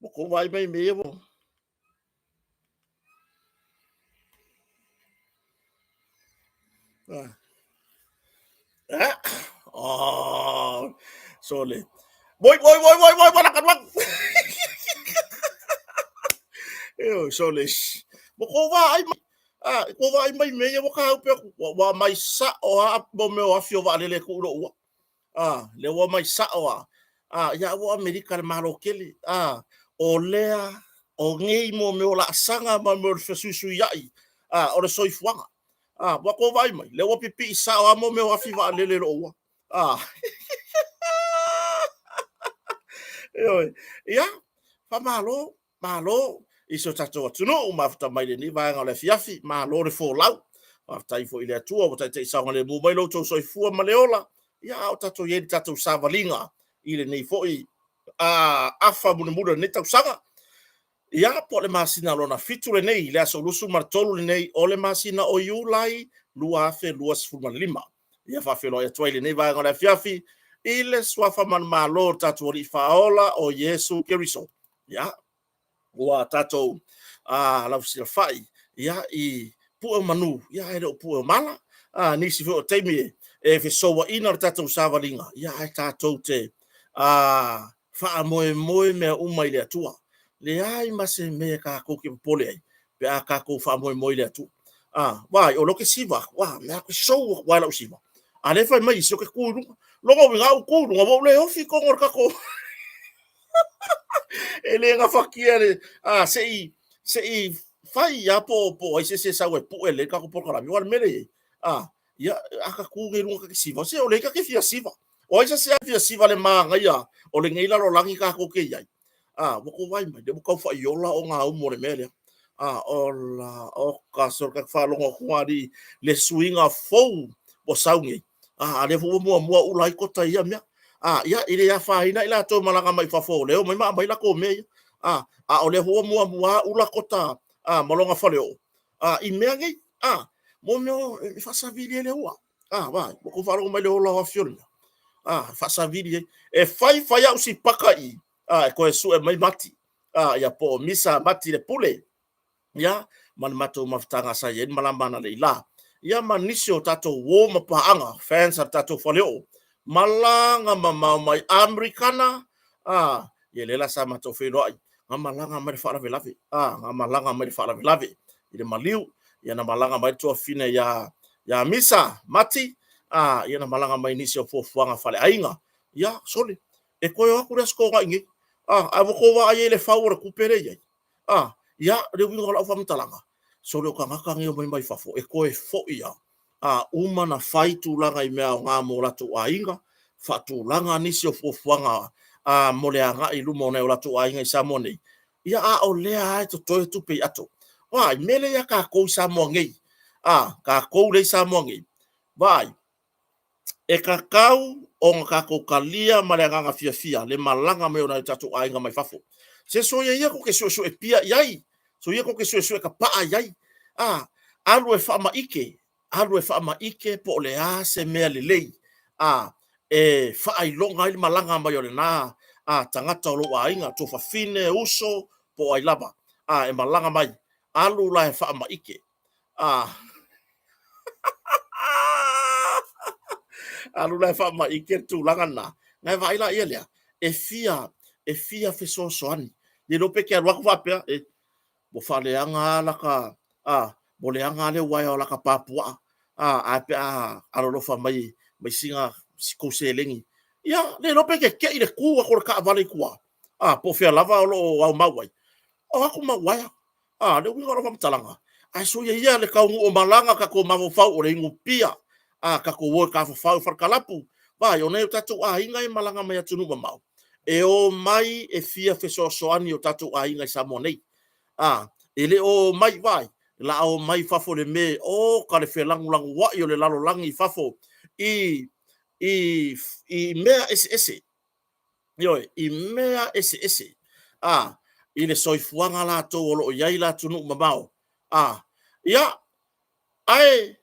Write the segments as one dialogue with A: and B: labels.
A: Ua kou vaai mai mea ia ua. Ah. Ah. Oh. Sole. Moi, moi, moi, moi, moi, moi, laka luaku. Io, sole. Ua kou vaai mai. Ah, kou vaai mai mea ia ua kāupe aku. Ua mai sa'o a mo mea o afi o vaalele e kuʻu loʻu ua. A, lea ua mai sa'o a, a, ia ua Amerika le Malo tele, a, o lea, o nei mo mea o laasaga ma mea o le fesuisuia'i, a, o le soifuaga. A, ua tou vaai mai, lea ua pipi'i sa'o a mo mea o afi vaalele i lo'u ua. A, ioe, ia, faamalo, Malo i si o tatou atunuu mafuta mai lenei vaega o le afiafi. Malo le folau. Faafetai foi i le Atua ua taitai saogalemu mai lo outou soifua ma le ola. Ia, a o tatou i ai i le tatou savaliga i lenei foi afa mulimuli o lenei tausaga. Ia, po o le masina lona 7 lenei, i le aso 23 lenei o le masina o Iulai 2025. Ia faafeiloai atu ai lenei vaega o le afiafi i le suafa manumalo o le tatou Alii Faaola o Iesu Keriso. Ia, ua tatou lausilafai ia, i pue o manu, ia, ae le o pue o mala. Nisi foi o taimi e fesouaina le tatou savaliga, ia, ae tatou te faamoemoe mea uma i le Atua. Leai ma se mea tatou te popole ai pe a tatou faamoemoe i le Atua. Vaai, o lea ou te siva atu, mea ke sou atu ai lau siva. A lea fai mai isi, ou te tu i luga. Lona uiga, a ou tu i luga, ua ou le ofi i totonu o le tatou. E le gafatia le, se i fai lava po o ai se isi e sau e pue lelei le tatou polokalame. Aua o le mea lea e i ai, ia, a ta tu nei i luga ta te siva, se o lea ta te fia siva. O ai se isi a fia siva le manaia o lenei lalolagi tatou te i ai? Ua tou vaai mai, lea ua tau faaiola ogaumu o le mea lea. Ola, oka, se o le tatou faalogo atu alii, le suiga fou ua sau nei. A lea foi ua muamua ula ai kota i ia mea. Ia, e le afaina i latou e malaga mai fafo o lea e omai ma aumai latou mea ia. A o lea foi ua muamua ula kota ma lona faleoo i mea nei. Mo mea e faasavili ai le ua. Vaai, ua tou faalogo mai i le ola o afi o le mea. Faasavili ai. E fai fai au sipaka i, e toe sue mai Mati. Ia po o Misa Mati le Pule. Ia, ma le matou mafutaga sa i ai le malama analeila. Ia, ma nisi o tatou uo ma paaga, fans a le tatou faleoo, malaga mamao mai Amerikana, ia lea la sa matou feiloai, na malaga mai le faalavelave, na malaga mai le faalavelave i le maliu, ia na malaga mai le tuafafine ia Misa Mati, ia na malaga mai nisi o fuafuaga faaleaiga. Ia, sole, e toe o atu le Aso Toonai nei, ae ua tou vaai ai i le fau o le tupe lea e i ai. Ia, le uiga o lau faamatalaga, sole o tagata nei e omai mai fafo, e toe foi lava. Uma na fai tulaga i mea aoga mo latou aiga, faatulaga nisi o fuafuaga mo le agai i luma o nai o latou aiga i Samoa nei, ia a o lea lava e totoe tupe i ato. Vaai, mea lea ia tatou i Samoa nei, tatou lea i Samoa nei, vaai, e tatau ona tatou talia ma le agaga fiafia le malaga mai o nai o tatou aiga mai fafo. Se soia ia tou te suesue pia i ai, soia tou te suesue kapaa i ai. Alu e faamaite, alu e faamaite po o le a se mea lelei, e faailoga ai le malaga mai o lena tagata o lou aiga, tuafafine, uso, po o ai lava, e malaga mai, alu la e faamaite. Alu la e faamaite le tulaga lena. Na e vaai la ia lea, e fia fesoasoani. Le iloa pe te alu atu faapea, e, ua faaleaga lava laka, ua leaga lava le uaea o laka pā puaa, ae pe a alolofa mai mai sina si tou seleni. Ia, le iloa pe te tei le tu atu o le taavale i tua, po o fea lava o lo o aumau ai, o atu ma uaea. Le uiga o lau faamatalaga, ae soia ia le taunuu o malaga tatou mafaufau o le inupia, tatou o e tafafao i faletalapu. Vaai, o nai o tatou aiga e malaga mai atunuu mamao, e omai e fia fesoasoani i o tatou aiga i Samoa nei. E le o omai, vaai, la omai i fafo i le mea, oka le felagolagoai o le lalolagi i fafo i mea eseese. Ioe, i mea eseese, i le soifuaga latou o lo o i ai i atunuu mamao. Ia, ae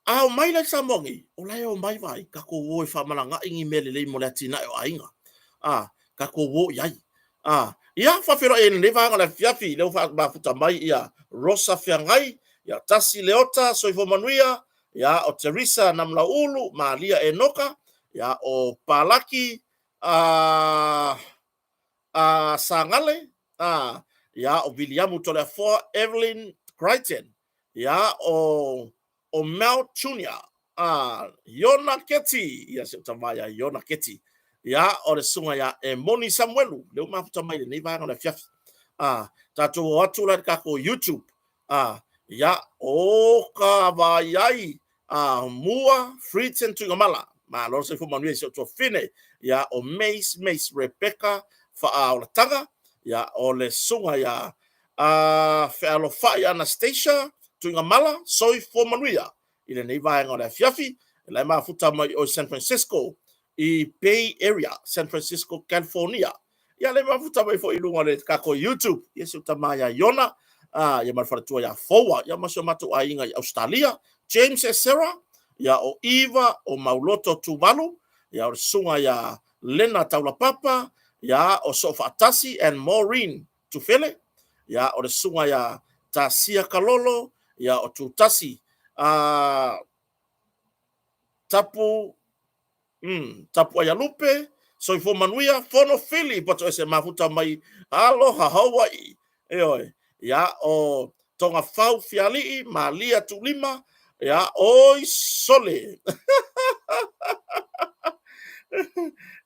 A: a omai la i Samoa nei, o la e omai vaai, tatou o e faamalaga'i ni mea lelei mo le atinae o aiga. Tatou o i ai. Ia, faafeiloai i lenei vaega o le afiafi, lea ua mafuta mai ia Rosa Feagai, ia Tasi Leota, Soifua Manuia, ia o Teresa Namulauulu, Malia Enoka, ia o Palaki Sagale, ia o Viliamu Toleafoa, Evelyn Crichton, ia o Mel Junior, Iona Keti, ia si ou tama ia Iona Keti, ia o le susuga ia Emoni Samuelu, lea ua mafuta mai i lenei vaega o le afiafi. Tatou o atu la i le tatou YouTube, ia, o ka vaai mua Fritzen Tuigamala, malo le soifua manuia i si ou tuafafine, ia o Mace Mace Rebecca Faaolataga, ia o le susuga ia Fealofai Anastasia Tuigamala, soifua manuia i lenei vaega o le afiafi. E la e mafuta mai o San Francisco i Bay Area, San Francisco, California. Ia le mafuta mai foi i luga o le tatou YouTube, ia si ou tama ia Iona, ia ma le faletua ia Foua, ia ma si o matou aiga i Australia, James e Sarah, ia o Eva, o Mauloto Tuvalu, ia o le susuga ia Lena Taulapapa, ia o Soofaatasi and Maureen Tufele, ia o le susuga ia Tasia Kalolo, ia o Tutasi Tapu Tapu Aialupe, Soifua Manuia, Fono Fili, Poto Ese Mafuta mai Aloha Hawaii. Ioe, ia o Togafau Fialii, Malia Tulima, ia oi sole.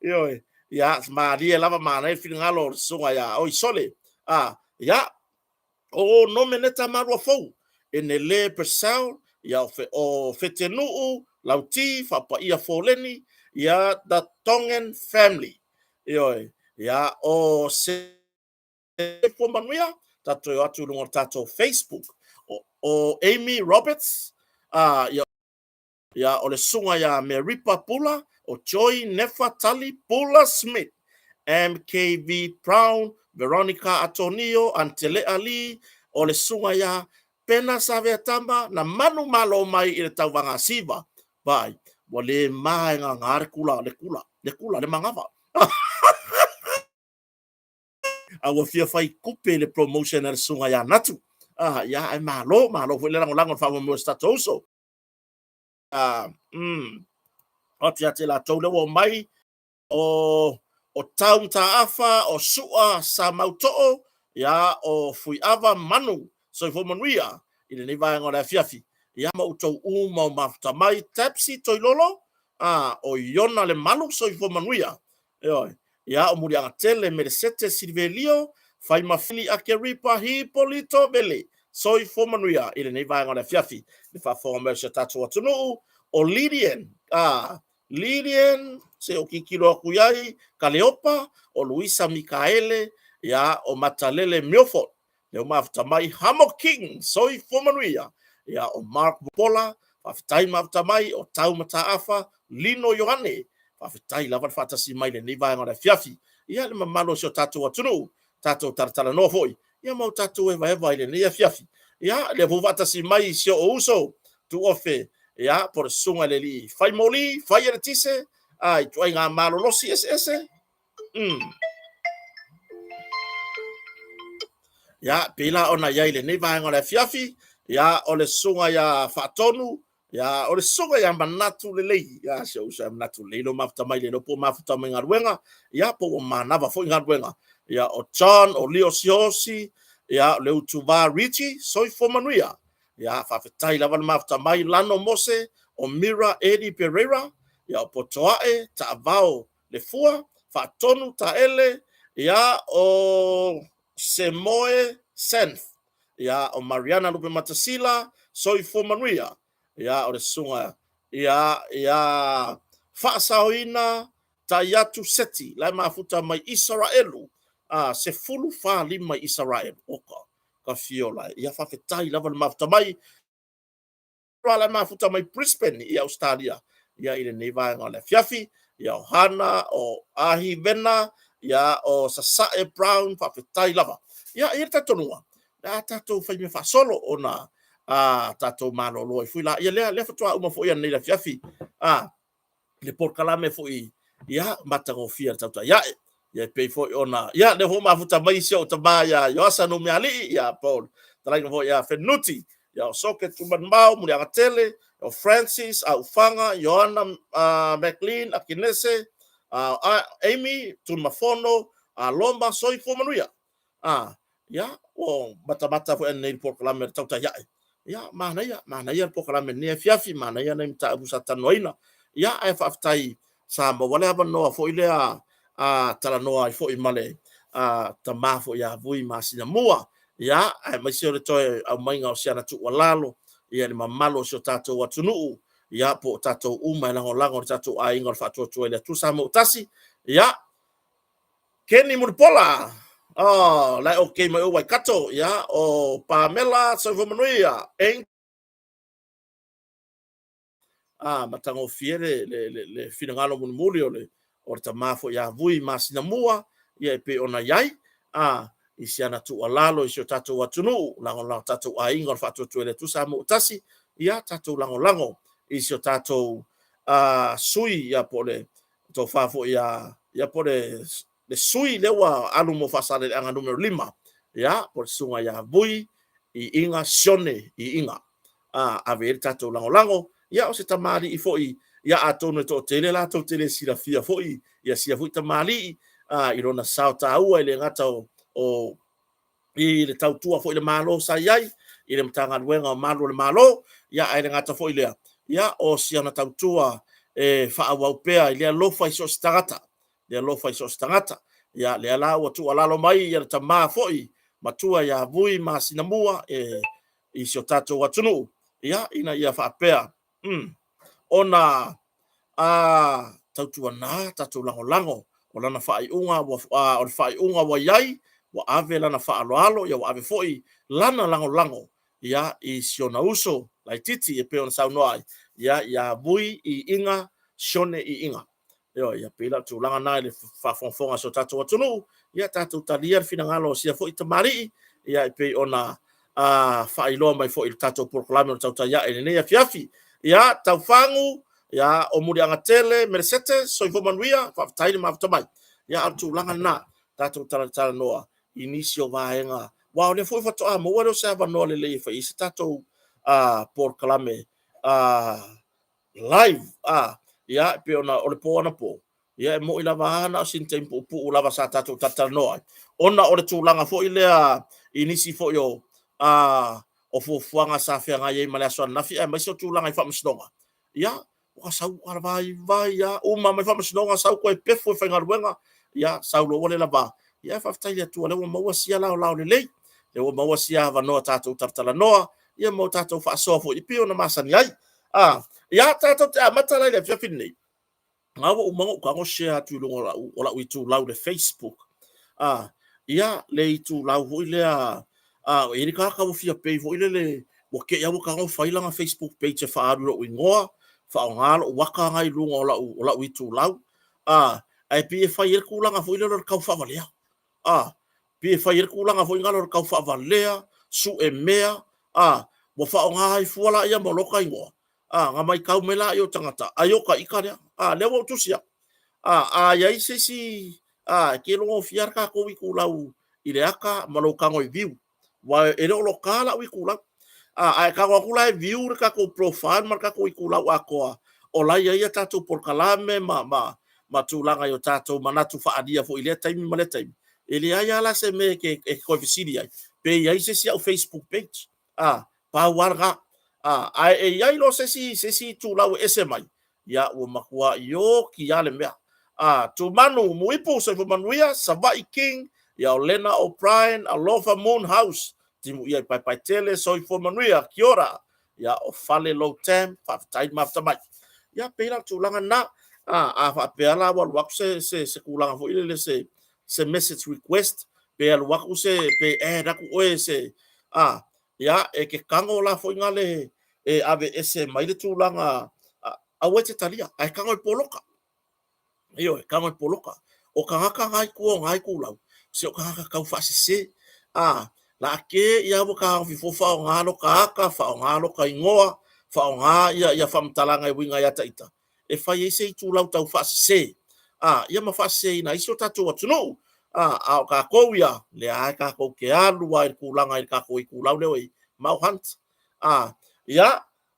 A: Ioe, ia malie lava manaia le finagalo o le susuga ia oi sole. Ia, o Nomeneta Maluafou, Enele Purcell, ia o Fetenuu, Lauti, Faapaia Foleni, ia The Tongan Family. Ioe, ia o se soifua manuia, tatou o atu i luga o le tatou Facebook. O Amy Roberts, ia, ia o le susuga ia Meripa Pula, o Joy Nefa Tali Pula Smith, MKV Brown, Veronica Atonio, Antelea Lee, o le susuga ia Pena Saveatama, na manu malo mai i le tauvaga siva. Vai, ua le ma e ngā le kula, le kula, le kula, le manava. A ua fia fai kupe le promotion a le susuga ia Natu. Ia, ai malo, malo foi le lagolago le faamoemoe o se tatou uso. Atu ia te latou lea ua omai, o Tau Mataafa, o Sua Sa Mautoo, ia o Fuiava Manu, soifua manuia i lenei vaega o le afiafi. Ia ma outou uma o mafuta mai, Tapsi Toilolo, o Iona Le Malu, soifua manuia. Ioe. Ia o Muliagatele Melesete Silivelio, Faimafili Akeripa Hipolito Vele, soifua manuia i lenei vaega o le afiafi. Le faafofoga mai o si o tatou atunuu, o Lydian, Lydian, se o kikilo atu iai, Kaleopa, o Luisa Mikaele, ia o Matalele Milford, lea ua mafuta mai, Hamo King, soifua manuia, ia o Mark Pola, faafetai mafuta mai, o Tau Mataafa, Lino Ioane, faafetai lava le faatasi mai lenei vaega o le afiafi. Ia le mamalu o si o tatou atunuu, tatou talatalanoa foi, ia ma o tatou evaeva i lenei afiafi. Ia, lea foi faatasi mai si oo uso, tuofe, ia, po le susuga i le alii fai moli, fai eletise, i ituaiga malolosi eseese. Ia, pei la ona i ai lenei vaega o le afiafi, ia, o le susuga ia Faatonu, ia, o le susuga ia Manatu Lelei, ia, si ou uso ia Manatu Lelei, lo mafuta mai le po mafuta mai galuega, ia, po ua manava foi galuega, ia, o John, o Leo Siosi, ia, o le Utuva Richie, soifua manuia, ia, faafetai lava le mafuta mai, Lano Mose, o Mira Eddie Pereira, ia, o Potoae, Taavao Le Fua, Faatonu Taele, ia, o Semoe Senf, ia, o Mariana Lupe Matasila, soifua manuia, ia, o le susuga ia, ia Faasaoina Taiatu Seti, la e mafuta mai Isaraelu, 15 i Isaraelu, oka, ka fiola, ia, faafetai lava le mafuta mai, la e mafuta mai Brisbane i Australia, ia i lenei vaega o le afiafi, ia o Hana, o Ahi Vena, ia o Sasae Brown, faafetai lava. Ia, i le talitonuga, le a tatou fai mea faasolo ona tatou malolo ai foi la. Ia lea faatoa uma foi ananei le afiafi, le polokalame foi, ia, matagofie le tautai ae. Ia e pei foi ona, ia lea foi ua mafuta mai si ou tama ia Ioasa Nuumealii, ia po o le fetalaiga foi ia Fenuti, ia o Soke Tumanumao, Muliagatele, o Francis Aufaga, Ioana McLean Akenese, Amy Tunumafono, Aloma, soifua manuia. Ia, ua matamata foi ananei i le polokalame a le Tautai Ae. Ia, manaia, manaia le polokalame i lenei afiafi, manaia nai mataupu sa talanoaina. Ia, ae faafetai sa maua le avanoa foi lea a talanoa ai foi ma le tama foi ia Vui Masinamua. Ia, aemaise o le toe aumaiga o si ana tuualalo i le mamalu o si o tatou atunuu, ia po o tatou uma e lagolago i le tatou aiga o le Faatuatua i le Atua Samoa ua Tasi. Ia, Keni Mulipola, oh, la e okay mai o Waikato, ia, o Pamela Soifua Manuia, matagofie le finagalo mulimuli o le tama foi ia Vui Masinamua, ia e pei ona i ai, i si ana tuualalo i si o tatou atunuu, lagolago tatou aiga o le Faatuatua i le Atua Samoa ua Tasi, ia tatou lagolago i si o tatou sui, ia po o le tofa foi ia, ia po o le sui lea ua alu mo Faasaleleaga Nu.5, ia po o le susuga ia Vui Iiga Sione Iiga. Ave i ai le tatou lagolago, ia o se tamalii foi, ia atonu e toatele latou te le silafia foi ia sia foi tamalii, i lona sao taua e le gata o i le tautua foi i le Malo sa i ai, i le Matagaluega o Malu o le Malo, ia ae le gata foi lea, ia o si ana tautua e faaauau pea i le alofa i so o se tagata, le alofa i so o se tagata. Ia lea la ua tuualalo mai ia le tama foi matua ia Vui Masinamua i si o tatou atunuu, ia ina ia faapea ona tautuana tatou lagolago o lana faaiuga ua, o le faaiuga ua i ai, ua ave lana faaaloalo, ia ua ave foi lana lagolago ia i si ona uso laitiiti e pei ona saunoa ai, ia ia Vui Iiga Sione Iiga. Ioe, ia pei la o le tulaga lena i le faafogafoga a si o tatou atunuu, ia tatou talia le finagalo o sia foi tamalii, ia e pei ona faailoa mai foi i le tatou polokalame o le Tautai Ae i lenei afiafi. Ia, Taufagu, ia, o Muliagatele, Melesete, soifua manuia, faafetai le mafuta mai. Ia, a o le tulaga lena, tatou talatalanoa i nisi o vaega, aua o lea foi faatoa maua lea o se avanoa lelei e fai ai se tatou polokalame live. Ia, e pei ona o le po anapo, ia e moni lava a na o sina taimi puupuu lava sa tatou talatalanoa ai, ona o le tulaga foi lea i nisi foi o fuafuaga sa feagai ai ma le aso ananafi, aemaise o tulaga i faamasinoga. Ia, ua sau ua vaivai lava, uma mai faamasinoga sau toe pefu e faigaluega, ia sau loa ua le lava. Ia faafetai i le Atua o lea ua maua sia laolao lelei, lea ua maua sia avanoa tatou talatalanoa, ia ma o tatou faasoa foi e pei ona masani ai. Ia, tatou te amata la i le afiafi lenei. A ua uma ona ou tago share atu i luga o lau itulau i le Facebook. Ia, le itulau foi lea, e i ai le tagata ua fia pay foi lele, ua te i lava ua tago fai lana Facebook page e faaalu i lou igoa, faaaoga lou ata lena i luga o lau itulau. Ae pei e fai ai le tulaga foi lele o le tau faavalea. Pei e fai ai le tulaga foi lea o le tau faavalea, sue mea, ua faaaoga ai fua la ia ma lota igoa. Na matau mai lea o tagata, ai o ta ita lea. Lea ua ou tusi atu. A i ai se isi, e te iloa gofie lava le tatou itulau i le ata ma lou tago e view. Aua e le o loka lau itulau. A e tago atu la e view le tatou profile ma le tatou itulau atoa, o la e i ai a tatou polokalame ma tulaga i o tatou manatu faaalia foi i lea taimi ma lea taimi. E leai lava la se mea e te toe fesili ai, pe i ai se isi au Facebook page. Pau lava lena. Ae e i ai loa se isi itulau e ese mai, ia ua matua oti lava le mea. Tumanu Muipu, soifua manuia, Savaii King, ia o Lena O'Brien, Alofa Moon House, timuia i Paepaetele, soifua manuia, kia ora. Ia o Fale Low Tam, faafetai le mafuta mai. Ia pei la o le tulaga lena. A faapea la ua alu atu se tulaga foi lele se message request, pe alu atu se, pe add atu oe se, ia, e te tago la foi na le e ave ese mai le tulaga, aua e te talia, ae tago e poloka. Ioe, tago e poloka. O tagata na i tua o na itulau, se o tagata tau faasese. La a ke ia ua taofi fua faaaoga lota ata, faaaoga lota igoa, faaaoga ia faamatalaga e uiga ia ta ita, e fai ai se itulau tau faasese. a, ia ma faaseseina ai si o tatou atunuu. A, a o tatou ia, lea lava tatou te alu lava i le tulaga i le tatou itulau lea ua i ai, mau hunt. A, ia,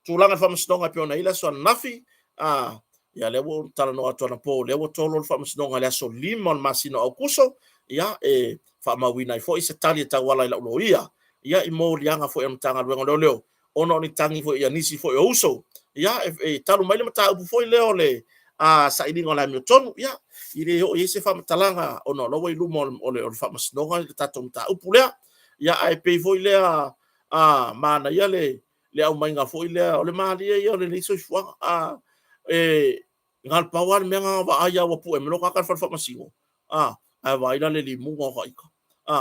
A: tulaga i le faamasinoga e pei ona i ai le aso ananafi, a, ia lea ua ou talanoa atu anapo, o lea ua tolo le faamasinoga i le aso 5 o le masina o Aokuso, ia, e faamauina ai foi se tali e tauala i lau loia, ia, i moliaga foi a le Matagaluega o Leoleo, ona o ni tagi foi a nisi foi o uso, ia, e talu mai le mataupu foi lea o le sailiga o le amiotonu, ia, e le oo i ai se faamatalaga ona o la ua i luma o le faamasinoga le tatou mataupu lea. Ia, ae pei foi lea manaia le aumaiga foi lea, o le malie ia o lenei soifuaga. E na o le pau lava le mea na ona vaai lava ua pue mai lou tagata i le fale faamasino, ae vaai la i le limuga o ta ita.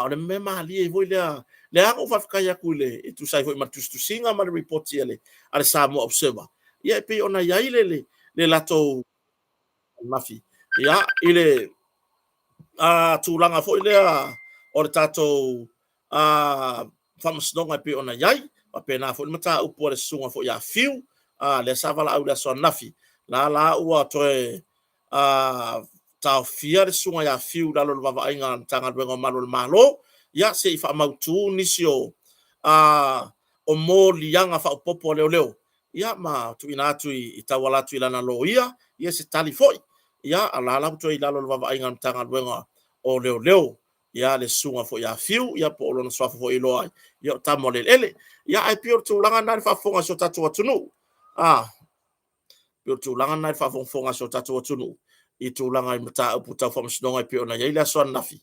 A: O le mea malie foi lea, lea na ou faafetai atu i le, e tusa ai foi ma le tusitusiga ma le lipoti a le Samoa Observer, ia e pei ona i ai le latou mafi, ia, i le tulaga foi lea o le tatou faamasinoga e pei ona i ai, faapena foi le mataupu a le susuga foi ia Fiu, lea sa valaau i le aso ananafi, la la ua toe taofia le susuga ia Fiu i lalo o le vaavaaiga a le Matagaluega o Malu o le Malo, ia se i faamautu nisi o moliaga faaopoopo a leoleo, ia ma tuuina atu i tauala atu i lana loia, ia se tali foi. Ia, a o la la ua toe i lalo o le vaavaaiga a le Matagaluega o Leoleo, ia le susuga foi ia Fiu, ia po o lona suafa foi e iloa ai, ia o Tamaalelele. Ia ae pei o le tulaga lena i le faafofoga a si o tatou atunuu. Pei o le tulaga lena i le faafogafoga a si o tatou atunuu i tulaga i mataupu tau faamasinoga e pei ona i ai le aso ananafi,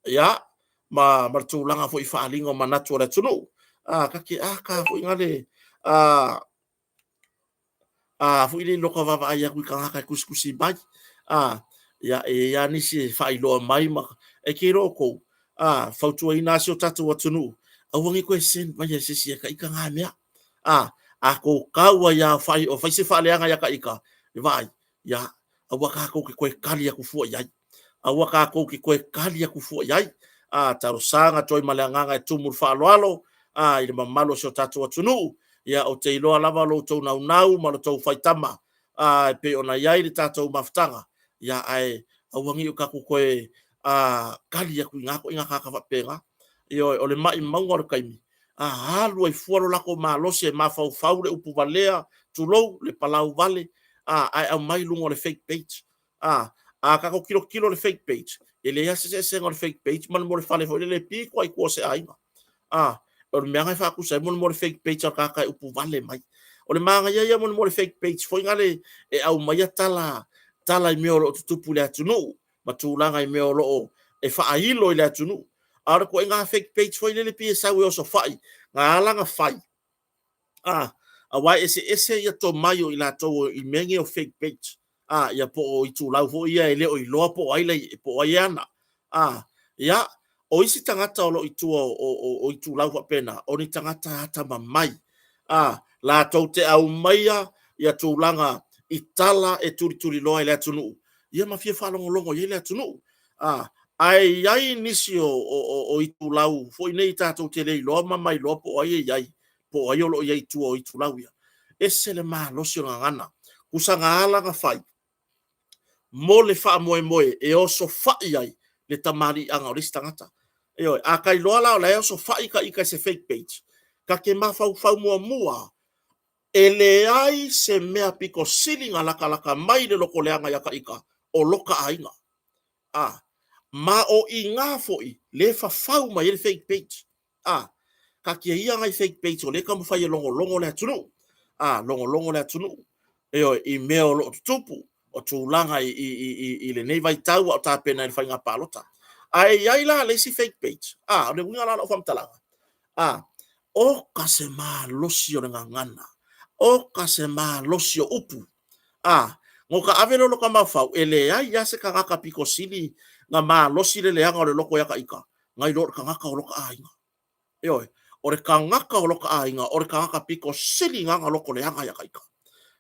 A: ia, ma le tulaga foi i faaaliga o manatu o le atunuu. Ta te ata foi na le a a foi le loka vaavaai atu i tagata e tusitusi mai. A, ia, e i ai lava nisi e faailoa mai ma e te iloa outou, a, fautuaina lava si o tatou atunuu, aua ne i toe send maia e se isi ia ta ita na mea. A outou tau ai lava o fai se faaleaga ia ta ita, e vaai, ia, aua tatou te toe tali atu fua i ai. Aua tatou te toe tali atu fua i ai. A, talosaga atu ai ma le agaga e tumu i le faaaloalo, i le mamalu o si o tatou atunuu. Ia, ou te iloa lava lo outou naunau ma lo outou faitama, e pei ona i ai le tatou mafutaga, ia, ae aua ne i o tatou toe tali atu i na ituaiga tagata faapena. Ioe, o le maumauga o le taimi, a alu ai fua lo latou malosi e mafaufau le upu valea, tulou, le palau vale, ae aumai i luga o le fake page. A tatou tilotilo i le fake page, e leai lava se eseesega o le fake page ma le mea o le fale foi lele e pito lava i tua o se aiga. O le mea lena e faatusa ai mo le fake page a le tagata e upu vale mai. O le manaia ia mo le fake page foi lea e aumaia tala, tala i mea o lo o tutupu i le atunuu ma tulaga i mea o lo o e faailo i le atunuu. A o le ituaiga fake page foi lele pei e sau e osofai, na ala ona fai, aua e eseese ia tomai o i latou i mea nei o fake page, ia po o itulau foi ia e le o iloa po o ai, po o ai e ana. Ia, o isi tagata o lo o i tua o itulau faapena, o ni tagata atamamai, latou te aumaia ia tulaga i tala e tulituliloa e le atunuu, ia ma fia faalogologo i ai le atunuu. Ae i ai nisi o itulau foi nei tatou te le iloa ma mailoa po o ai e i ai, po o ai o lo o i ai i tua o itulau ia. Ese le malosi o le gagana. Tusa na ala ona fai mo le faamoemoe e osofai ai le tamaliiaga o le isi tagata. Ioe, a ta iloa la o la e osofai ta ita i se fake page, ta te mafaufau muamua lava, e leai se mea pito sili ona latalata mai le lotoleaga ia ta ita, o loka aiga. Ma o i ina foi le fafau mai ai le fake page. Taatia ia nai fake page o lea e taumafai e logologo le atunuu. Logologo le atunuu, ioe, i mea o lo o tutupu, o tulaga i lenei vaitau a o tapena i le faiga palota. Ae i ai la le isi fake page, o le uiga la o lau faamatalaga, oka se malosi o le gagana, oka se malosi o upu. Na ota ave lea o lota mafaufau, e leai lava se tagata pito sili na malosi le leaga o le loto ia ta ita, nai lo le tagata o lota aiga. Ioe, o le tagata o lota aiga, o le tagata pito sili na loto leaga ia ta ita.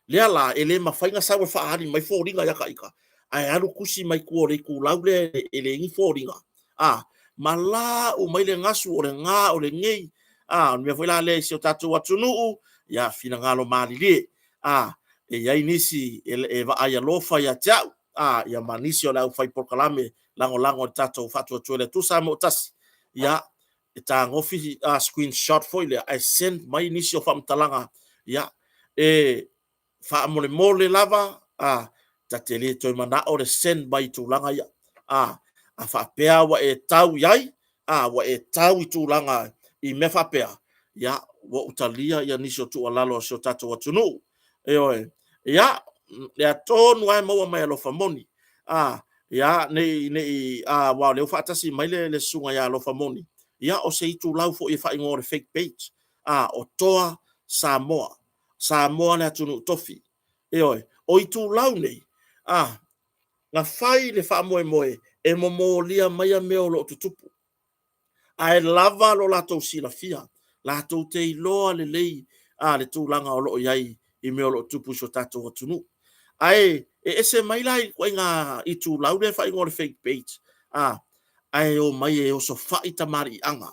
A: Lea la, e le mafai ona sau e faaali mai foliga ia ta ita, ae alu tusi mai tua o le itulau lea e leai ni foliga, ma lau mai le gasu o le ga o lenei, o le mea foi la lea i si o tatou atunuu, ia finagalo malilie, e i ai nisi e vaai alofa ia te au. a ia ma nisi o le aufai polokalame lagolago i le tatou Faatuatua i le Atua Samoa ua Tasi, ia, e tagofi a screenshot foi lea ae send mai nisi o faamatalaga, ia, e faamolemole lava, a ta te le toe manao le send mai i tulaga ia. A faapea ua e tau i ai, a ua e tau i tulaga i mea faapea, ia, ua ou talia ia nisi o tuualalo a si o tatou atunuu. Ioe. Ia, lea tonu lava e maua mai e Alofa Moni. A, ia, nei, nei, a, aua o lea ua faatasi mai le susuga ia Alofa Moni, ia, o se itulau foi e faaigoa o le fake page. A, o Toa Samoa. Samoa le atunuu tofi. Ioe. O itulau nei, a, na fai le faamoemoe e momolia maia mea o lo o tutupu. Ae lava lo latou silafia, latou te iloa lelei a le tulaga o lo o i ai i mea o lo o tupu i so tatou atunuu. Ae e ese mai la i ituaiga itulau lea e faaigoa o le fake page, a, ae omai e osofai tamaliiaga,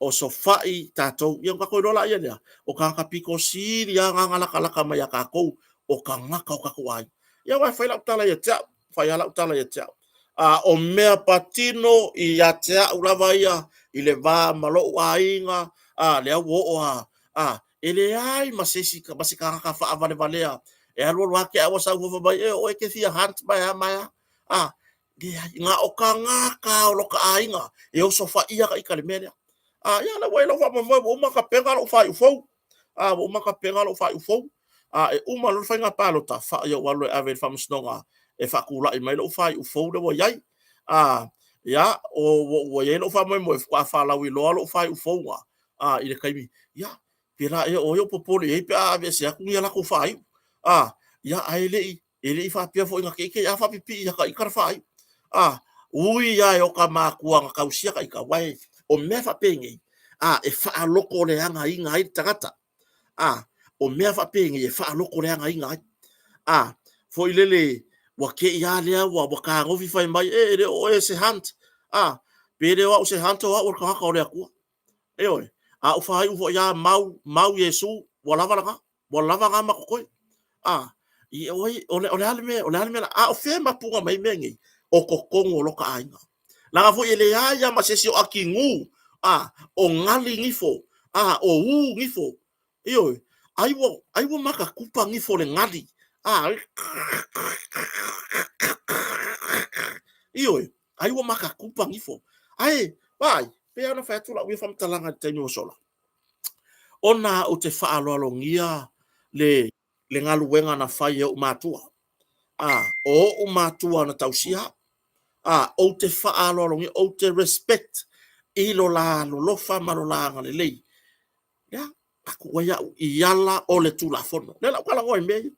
A: osofai tatou. Ia ona tatou iloa laia lea, o tagata pito sili lava na latalata mai ia tatou, o tagata o tatou aiga. Ia aua e fai lau tala ia te au, fai lava lau tala ia te au. A o mea patino ia te au lava ia, i le va ma lou aiga, a, lea ua oo lava, a, e leai ma se isi, ma se tagata faavalevalea e alu alu lava te i ua sau fai mai, e, o oe e te fia hunt ma e a ma e a. A, leai, na o tagata lava o lota aiga e osofaia ta ita i le mea lea. A, ia o lea ua i ai lou faamoemoe, ua uma ona tapena lou faaiu fou. A, ua uma ona tapena lou faaiu fou. A, e uma loa le faiga palota, fai ou alu e ave i le faamasinoga e faatulai mai lou faaiu fou lea ua i ai. A, ia, ua i ai lou faamoemoe, faatoa faalauiloa lou faaiu fou lena, a, i le taimi, ia, pe la ea o ai o popole i ai pe a aveese atu ni a latou faaiu. A, ia, ae le i, e le i faapea foi na te i te i a faapipii ia ta ita le faaiu. A, ui lava e oka matua na tausia ta ita, aua o mea faapenei, a, e faalotoleagaina ai le tagata. A, o mea faapenei e faalotoleagaina ai. A, foi lele, ua te i lava lea ua fetagofi fai mai, e, e le o oe o se hunt. A, pe le o au o se hunt, o au o le tagata o le Atua. Ioe. A ou faaiu foi lava mau, mau Iesu, ua lava lena. Ua lava na ma totoe. A, o le a le mea, o le a le mea, a o fea e mapuga mai ai mea nei? O totonu o lota aiga. Leaga foi e leai lava ma se isi o atigu, a, o gali gifo, a, o ū gifo. Ioe, ai ua, ai ua makatupa gifo le gali. A, ioe, ai ua makatupa gifo. Ae, vaai, pei lava ona fai atu lau ia faamatalaga i le taimi ua sola, ona ou te faaaloalogia le, le galuega na fai e ou matua. A, o ou matua na tausia au. A, ou te faaaloalogia, ou te respect i lo la alolofa ma lo la agalelei. Ia, atu ai au i ala o le Tulafono. Lea la ou talanoa i mea ia.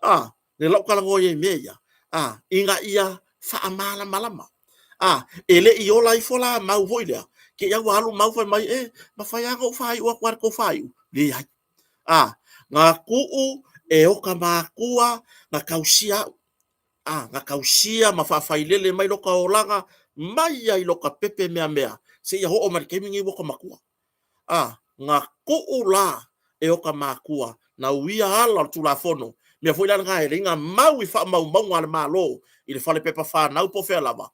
A: A, lea la ou talanoa i mea ia. A, ina ia faamalamalama. A, e le i ola ifo la mau foi lea, te i ua alu mau fai mai, e, mafai lava ona ou faaiu atu lava i le tou faaiu. Leai. A, na tuu e oka matua na tausia au. A, na tausia ma faafailele mai loka olaga mai ai loka pepe meamea seia oo mai le taimi nei ua oka matua. A, na tuu la e oka matua na uia ala o le Tulafono, mea foi la lena e leai na mau i faamaumauga a le Malo i le falepepa fanau po o fea lava,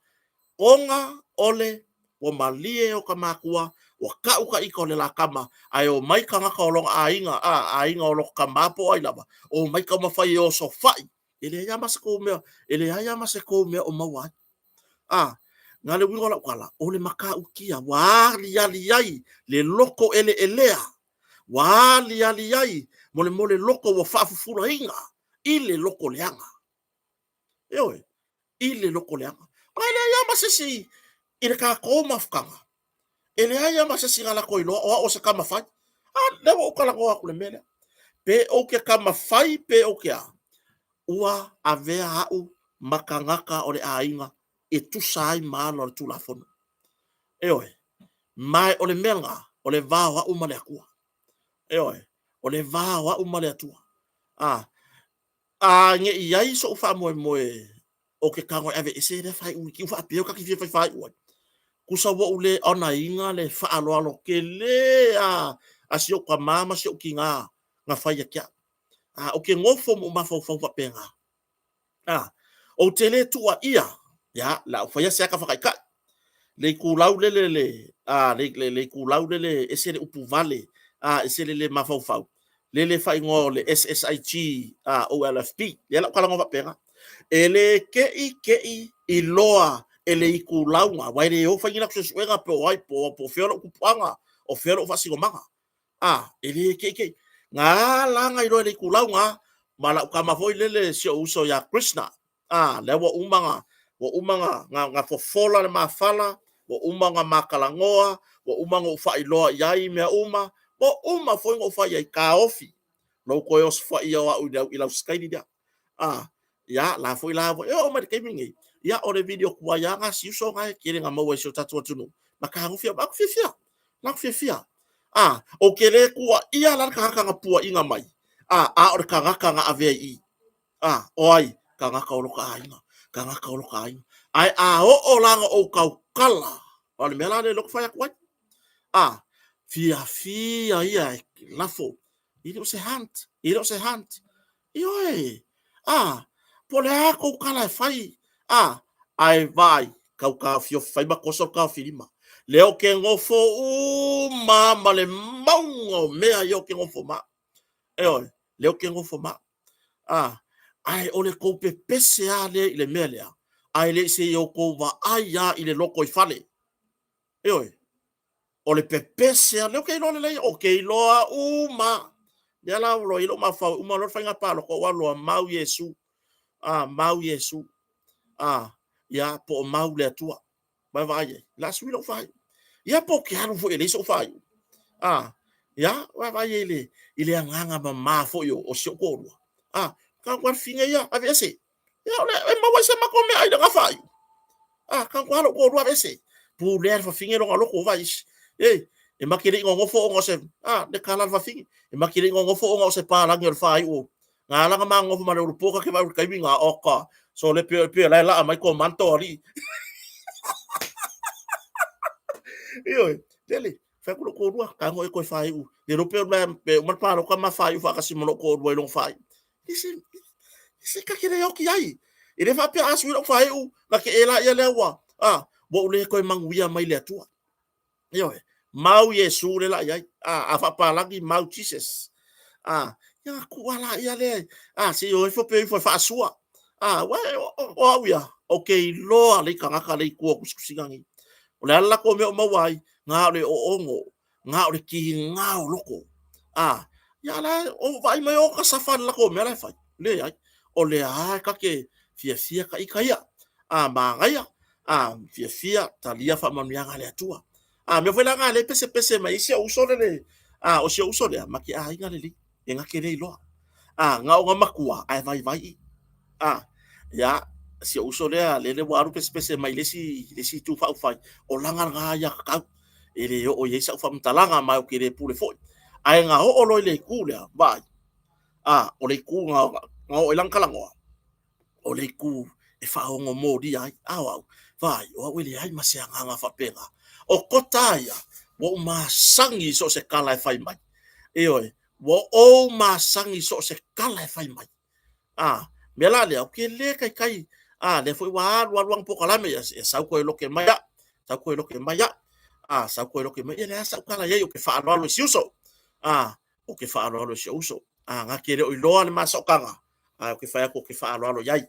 A: ona o le ua malie oka matua, ua tau ta ita o le la tama, ae omai tagata o lona aiga, a, aiga o lota tama po o ai lava, omai taumafai e osofai, e leai lava ma se tou mea, e leai lava ma se tou mea o maua ai. A, na le uiga o lau tala, o le matautia ua aliali ai le loto eleelea, ua aliali ai mo le mo le loto ua faafufulaina i le loto leaga. Ioe, i le loto leaga. Ma e leai lava ma se isi i le tatou mafutaga, e leai lava ma se isi na latou iloa o au o se tama fai. A, lea ua ou talanoa atu i le mea lea. Pe ou te tama fai pe ou te a, ua avea au ma tagata o le aiga e tusa ai ma ala o le Tulafono. Ioe, ma o le mea lena, o le va o au ma le Atua. Ioe, o le va o au ma le Atua. A, a ne i ai so'u faamoemoe o ke tago e aveese lea faaiu i tiu faapea o ta te fia fai faaiu ai. Tusa ua ou le onaina le faaaloalo tele a a si ou tama ma si ou tina na fai ia te au. A, ou te nofo ma ou mafaufau faapena. A, Ou te le tuuaia, ia, la ou faia se aka whakaikai. Le ikulau lele le, a, le, le, le ikulau lele ese le upu vale, a, ese le le mafaufau. Lele faaigoa o le SSIG, a, OLFP. Ia lau kalagoa faapena. E le ke'i ke'i i loa e le ikulauga, aua e le o fai ni latou suesuega po o ai, po o fea lou tupuaga, o fea lou faasinomaga. A, e le ke'i ke'i. Na ala ona iloa e le ikulauga ma lau tama foi lele si ou uso ia Krishna, a, lea ua uma ona, ua uma ona fofola le mafala, ua uma ona ma talanoa, ua uma ona ou faailoa i ai mea uma, ua uma foi ona ou fai i ai, taofi lou toe osofaia o au i lau sikaili lea. A, ia, la foi la, e oo mai i le taimi lenei, ia, o le video tuai lava lena a si uso lena e tele ina maua i si o tatou atunuu, ma tagofi, matou te fiafia, matou te fiafia. A, ou te le tuuaia la le tagata na puaina mai, a o le tagata na avea i i. A, o ai? Tagata o lota aiga, tagata o lota aiga. Ae a oo la na ou tautala, o le mea la lea ou te fai atu ai. A, fiafia ia e lafo, e le o se hunt, e le o se hunt. Ioe, a, po o le a tou tala e fai, a, ae vaai, tau taofiofi, fai ma toso le taofilima. Lea ou te nofo uma ma le mauga o mea ia ou te nofo ma au. Ioe, lea ou te nofo ma au. A, ae o le tou pepese lava lea i le mea lea, ae le i se i outou vaai lava i le lotoifale. Ioe, o le pepese lava, lea ou te iloa lelei, ou te iloa uma. Lea la ua i ai lou mafaufau, uma loa le faiga palota ou alu loa, mau Iesu. A, mau Iesu. A, ia, po o mau le Atua. Vaavaai i ai, o le a sui lou faaiu. Ia po o te alu foi e leai sou faaiu. A, ia, vaavaai i ai i le agaga mama foi o si ou toalua. A, tago lava le fine ia, aveese. Ia, o le, e maua ai se matou meaai i lena faaiu. A, tago lava lou toalua aveese. Pulea e le fafine lona loto, vaai isi. Ei, e ma te le i nonofo ona o se, a, le tala a le fafine. E ma te le i nonofo ona o se palagi o le faaiu. Na ala na ma nonofo ma le ulupo ka ke vaai o le taimi na oka. So le pio pio la laa mai ko manto ali. Ioe, lele, fai atu lou toalua, tago e toe faaiu. Le iloa pe pe uma le palota ma faaiu faatasi ma lou toalua i lona faaiu. Se, se ka te le oti ai. E le faapea a sui lou faaiu, na te e la ia lea ua, a, ua ou le toe manuia mai le Atua. Ioe, mau Iesu le la i ai. A, a faapalagi mau Jesus. A, ia tuu la ia le, a, se i o ifo pe ifo e faasua. A, ua, o au ia, o ke iloa le tagata le i tua o tusitusiga nei. O le a le latou mea o maua ai, na o le oono, na o le kiga o loko. A, ia la, o vaai mai o ka safa le latou mea la e fai. Leai, o lea lava ta te fiafia ta ita ia. A, manaia, a, fiafia, talia faamanuiaga a le Atua. A, mea foi la na lea e pesepese mai ai si ou uso lele, a, o si ou uso lea, ma te aiga lelei, e na te le iloa. A, na ona matua, ae vaivai i. A, ia, si ou uso lea, lele ua alu pesepese mai le isi, le isi itu faaupufai, o lana lena aiatatau. E le oo i ai sau faamatalaga, ma ou te le pule foi. Ae na oo loa i le itu lea, vaai, a, o le itu na, na oo i lana talanoa, o le itu e faaono molia ai. A o au, vaai, o au e leai ma se agaga faapena. O kota ia, ua ou masani i so o se tala e fai mai. Ioe, ua ou masani i so o se tala e fai mai. A, mea la lea, ou te le taitai, a, lea foi ua alu alu ana polokalame, ia, ia sau toe loke mai au, sau toe loke mai au, a, sau toe loke mai, ia leai sau tala i ai, ou te faaaloalo i si uso. A, ou te faaaloalo i si ou uso. A, na te le o iloa le ma sootaga, ae ou te fai atu ou te faaaloalo i ai.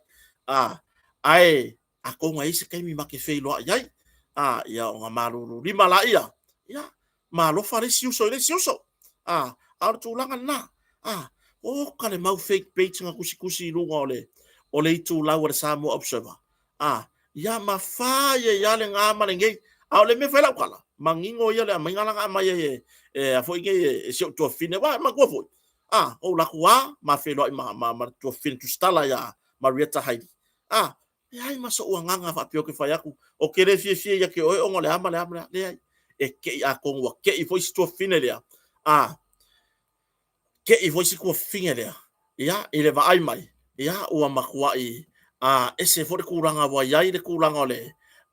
A: A, ae atonu e i ai se taimi ma te feiloai ai, a, ia ona malulu lima laia, ia, ma alofa le isi uso i le isi uso. A, a o le tulaga lena. A, oka le mau fake page na tusitusi i luga o le, o le itulau a le Samoa Observer. A, ia ma fai ai lava lena ma lenei. A o le mea fai lau tala, manino ia le aumaiga la na aumai ai e, e a foi nei e, e si ou tuafafine, aua e manatua foi. A, ou alu atu lava, ma feiloai ma, ma, ma le tuafafine tusitala ia Marietta Heidi. A, leai ma so'u agaga faapea ou te fai atu, ou te le fiafia ia te oe ona o le a ma le a ma le a. Leai, e ke'i atonu ua ke'i foi si tuafafine lea. A, ke'i foi si tuafafine lea, ia, i le vaai mai, ia, ua matua'i a, ese foi le tulaga ua i ai le tulaga o le,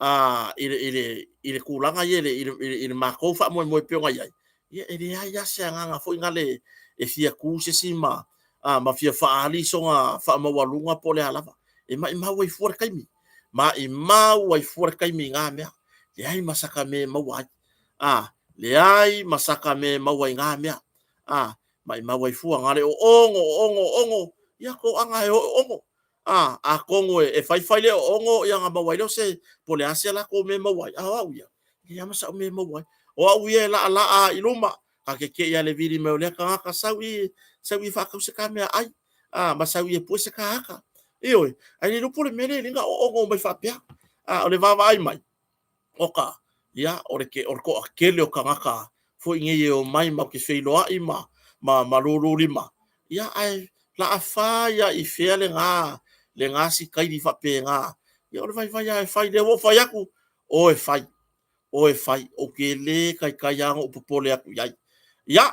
A: a, i le, i le, i le tulaga ia i le, i le, i le matou faamoemoe pei ona i ai, ia, e leai lava se agaga foi nale e fia tu se isi ma, a, ma fia faaali sona faamaualuga po o le a lava. E maʻimau ai fua le taimi. Maʻimau ai fua le taimi i ngā mea. Leai ma saka mea e maua ai. A, leai ma saka mea e maua i ngā mea. A, maʻimau ai fua ngā le o ongo, o ongo, o ongo, ia toaga e o ongo. A, atonu e faifai le o ongo, ia na maua ai lea o se, po o le a se latou mea e maua ai, a o au ia, e leai lava ma sa'u mea e maua ai. O au ia e laalaa i luma, ta te te i lava i le vili mai o lea tagata, sau i, sau i e faatau se ta meaai, a, ma sau i e pue se ta ata. Ioe, ae le iloa po o le mea lea e ala ai ona oooo mai faapea. A, o le vaavaai mai, oka, ia, o le toatele o tagata foi nei e omai matou te feiloai ma lululima, ia, ae o le a fai lava i fea lena sitaili faapena. Ia o le vaivai lava e fai, o lea ua ou fai atu, o e fai, o e fai, ou te le taitai lava ona ou popole atu i ai. Ia,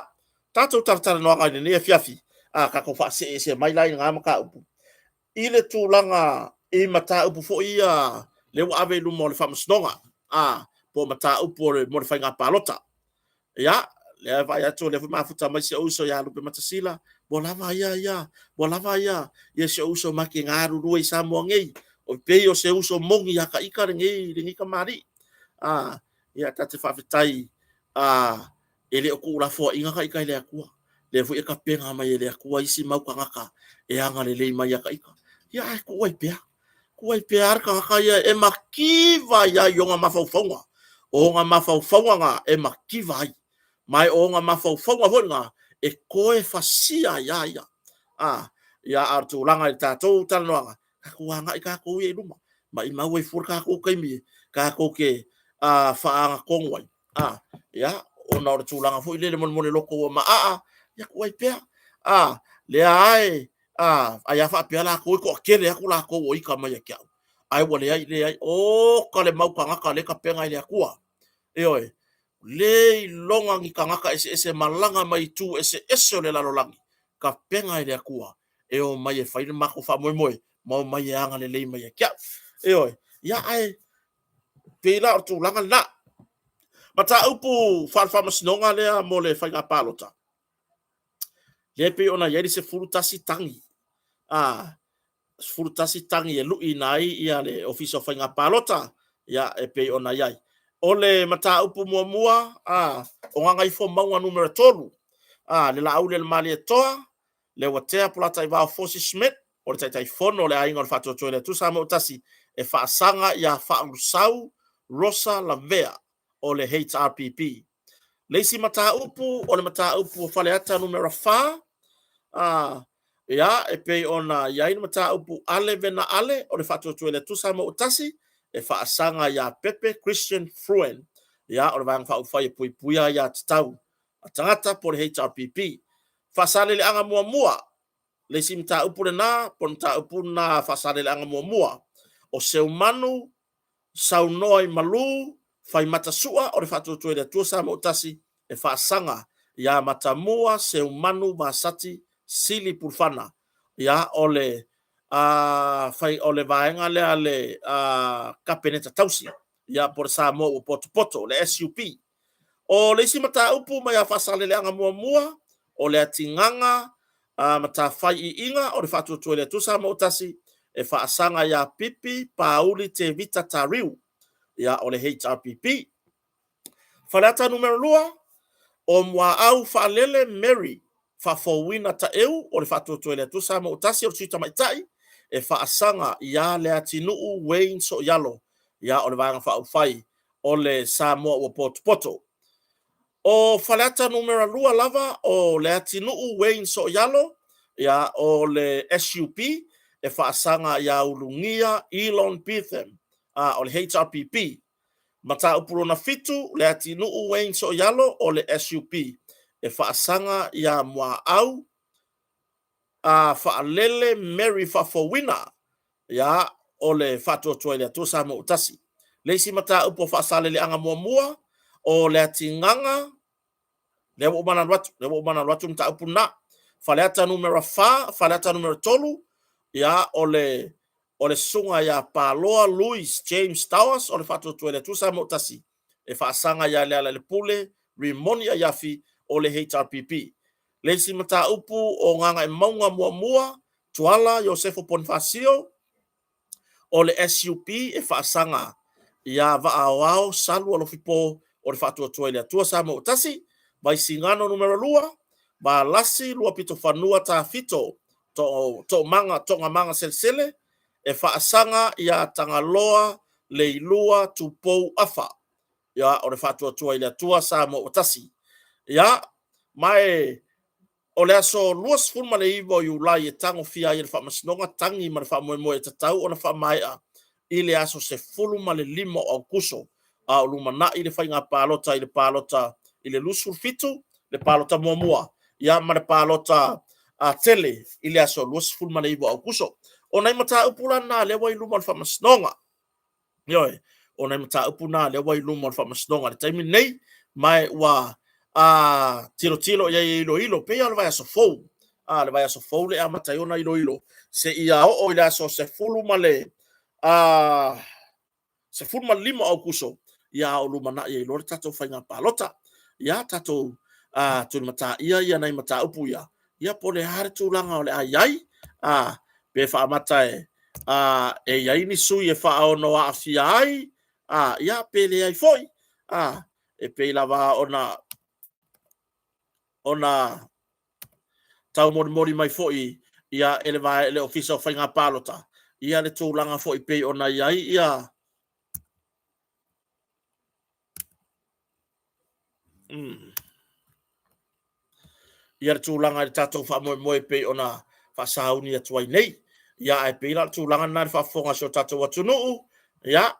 A: tatou talatalanoaga i lenei afiafi, a tatou faasee ese mai la i lena mataupu, i le tulaga i mataupu foi ia lea ua ave i luma o le Faamasinoga, a, po o mataupu mo le faiga palota. Ia, lea e vaai atu o lea foi e mafuta mai si ou uso ia Lupematasila, ua lava ia si ou uso ma te galulue i Samoa nei, e pei o se uso moni ia ta ita lenei tamalii. Ia ta te faafetai e le o tuulafoaiina ta ita e le Atua. Lea foi e tapena mai e le Atua isi mau tagata e agalelei mai ia ta ita. Ia ae tuu ai pea, tuu ai pea le tagata ia e mativa ai lava i ona mafaufauga. O ona mafaufauga na e mativa ai. Ma o ona mafaufauga foi na e toe fasia ai lava ia. Ia, a o le tulaga i le tatou talanoaga, tatou agai tatou ia i luma. Maimau ai fua le tatou taimi tatou te faagatonu ai. Ia, ona o le tulaga foi lele molemole loto ua maaa, ia tuu ai pea. Lea e, ai a faapea latou e toatele atu latou o ita mai ia te au. Ae ua leai, leai, oka le mau tagata lea e tapena e le Atua. Ioe, le iloga ni tagata eseese malaga mai itu eseese o le lalolagi, tapena e le Atua e o mai e fai le matou faamoemoe ma o mai e agalelei mai ia te au. Ioe, ia ae pei la o le tulaga lena. Mataupu faale-faamasinoga lea mo le faiga palota, lea e pei ona i ai le 11 tagi, 11 tagi e luiina ai le Ofisa o Faiga Palota, ia e pei ona i ai. O le mataupu muamua, o Gagaifomauga Nu.3, le Laauli a le Malietoa, Leuatea Polataivao Fosi Schmidt, o le Taitaifono o le Aiga o le Faatuatua i le Atua Samoa ua Tasi, e faasaga ia Faaulusau Rosa Lavea o le HRPP. Le isi mataupu o le mataupu o Faleata Nu.4, ia, e pei ona i ai le mataupu Ale Vena Ale o le Faatuatua i le Atua Samoa ua Tasi, e faasaga ia Pepe Christian Fruen, ia, o le Vaega Faaupufai e Puipuia Aia Tatau a Tagata po o le HRPP. Faasaleleaga muamua, le isi mataupu lena, po o le mataupu lena Faasaleleaga muamua, o Seumanu Saunoa i Malu, Faimata Sua o le Faatuatua i le Atua Samoa ua Tasi, e faasaga ia Matamua Seumanu Vasati Sili Pulufana, ia o le fai o le vaega lea le Kapeneta tausi, ia po o le Samoa ua potopoto, le SUP. O le isi mataupu mai a Faasaleleaga muamua, o le atigaga Matafai Iiga o le Faatuatua i le Atua Samoa ua Tasi, e faasaga ia Pipi Pauli Tevita Tariu, ia o le HRPP. Faleata Nu.2, o Muaau Faalele Mary Faafouina Taeu o le Faatuatua i le Atua Samoa ua Tasi, o le Sui Tamaitai, e faasaga ia Leatinuu Wayne Sooialo, ia o le Vaega Faaupufai o le Samoa ua potopoto. O Faleata Nu.2 lava, o Leatinuu Wayne Sooialo, ia o le SUP, e faasaga ia Ulugia Elon Betham, o le HRPP. Mataupu lona 7, Leatinuu Wayne Sooialo o le SUP, e faasaga ia Muaau Faalele Mary Faafouina, ia o le Faatuatua i le Atua Samoa ua Tasi. Le isi mataupu o Faasaleleaga muamua, o le atigaga, lea ua uma ona alu atu, lea ua uma ona alu atu le mataupu lena. Faleata Nu.4, Faleata Nu.3, ia o le susuga ia Paloa Louis James Towers o le Faatuatua i le Atua Samoa ua Tasi, e faasaga ia Lealailepule Rimoni Aiafi o le HRPP. Le isi mataupu o Gagaemauga muamua, Tuala Iosefo Ponifasio, O le SUP e faasaga iā Vaaoao Salu Alofipo o le Faatuatua i le Atua Samoa ua Tasi, Vaisigano Nu.2, Valasi Luapitofanua Tafito Toomaga Toogamaga Selesele e faasaga iā Tagaloa Leilua Tupou Afa. Ia, o le Faatuatua i le Atua Samoa ua Tasi. Ia, ma e o le aso 29 o Iulai e tagofia ai e le Faamasinoga tagi ma le faamoemoe e tatau ona faamaea i le aso 15 o Aokuso, a o lumanai le faiga palota i le palota i le 27, le palota muamua, ia ma le palota a tele i le aso 29 o Aokuso. O nai mataupu la na lea ua i luma o le Faamasinoga. Ioe, o nai mataupu na lea ua i luma o le Faamasinoga i le taimi lenei, ma ua a tilotilo i ai e iloilo, pei lava o le vaiaso fou, a le vaiaso fou le amata ai ona iloilo, seia oo i le aso 15 o Aokuso, ia a o lumanai ai loa le tatou faiga palota. Ia tatou tulimataia ia nai mataupu ia, ia po o le a le tulaga o le a i ai, pe faamata e e i ai ni sui e faaono aafia ai, ia pe leai foi, e pei lava ona taumolimoli mai foi ia e le Ofisa o Faiga Palota ia le tulaga foi pei ona i ai ia ia le tulaga i le tatou faamoemoe pei ona faasauni atu ai nei. Ia ae pei la o le tulaga lena i le faafofoga a si o tatou atunuu, ia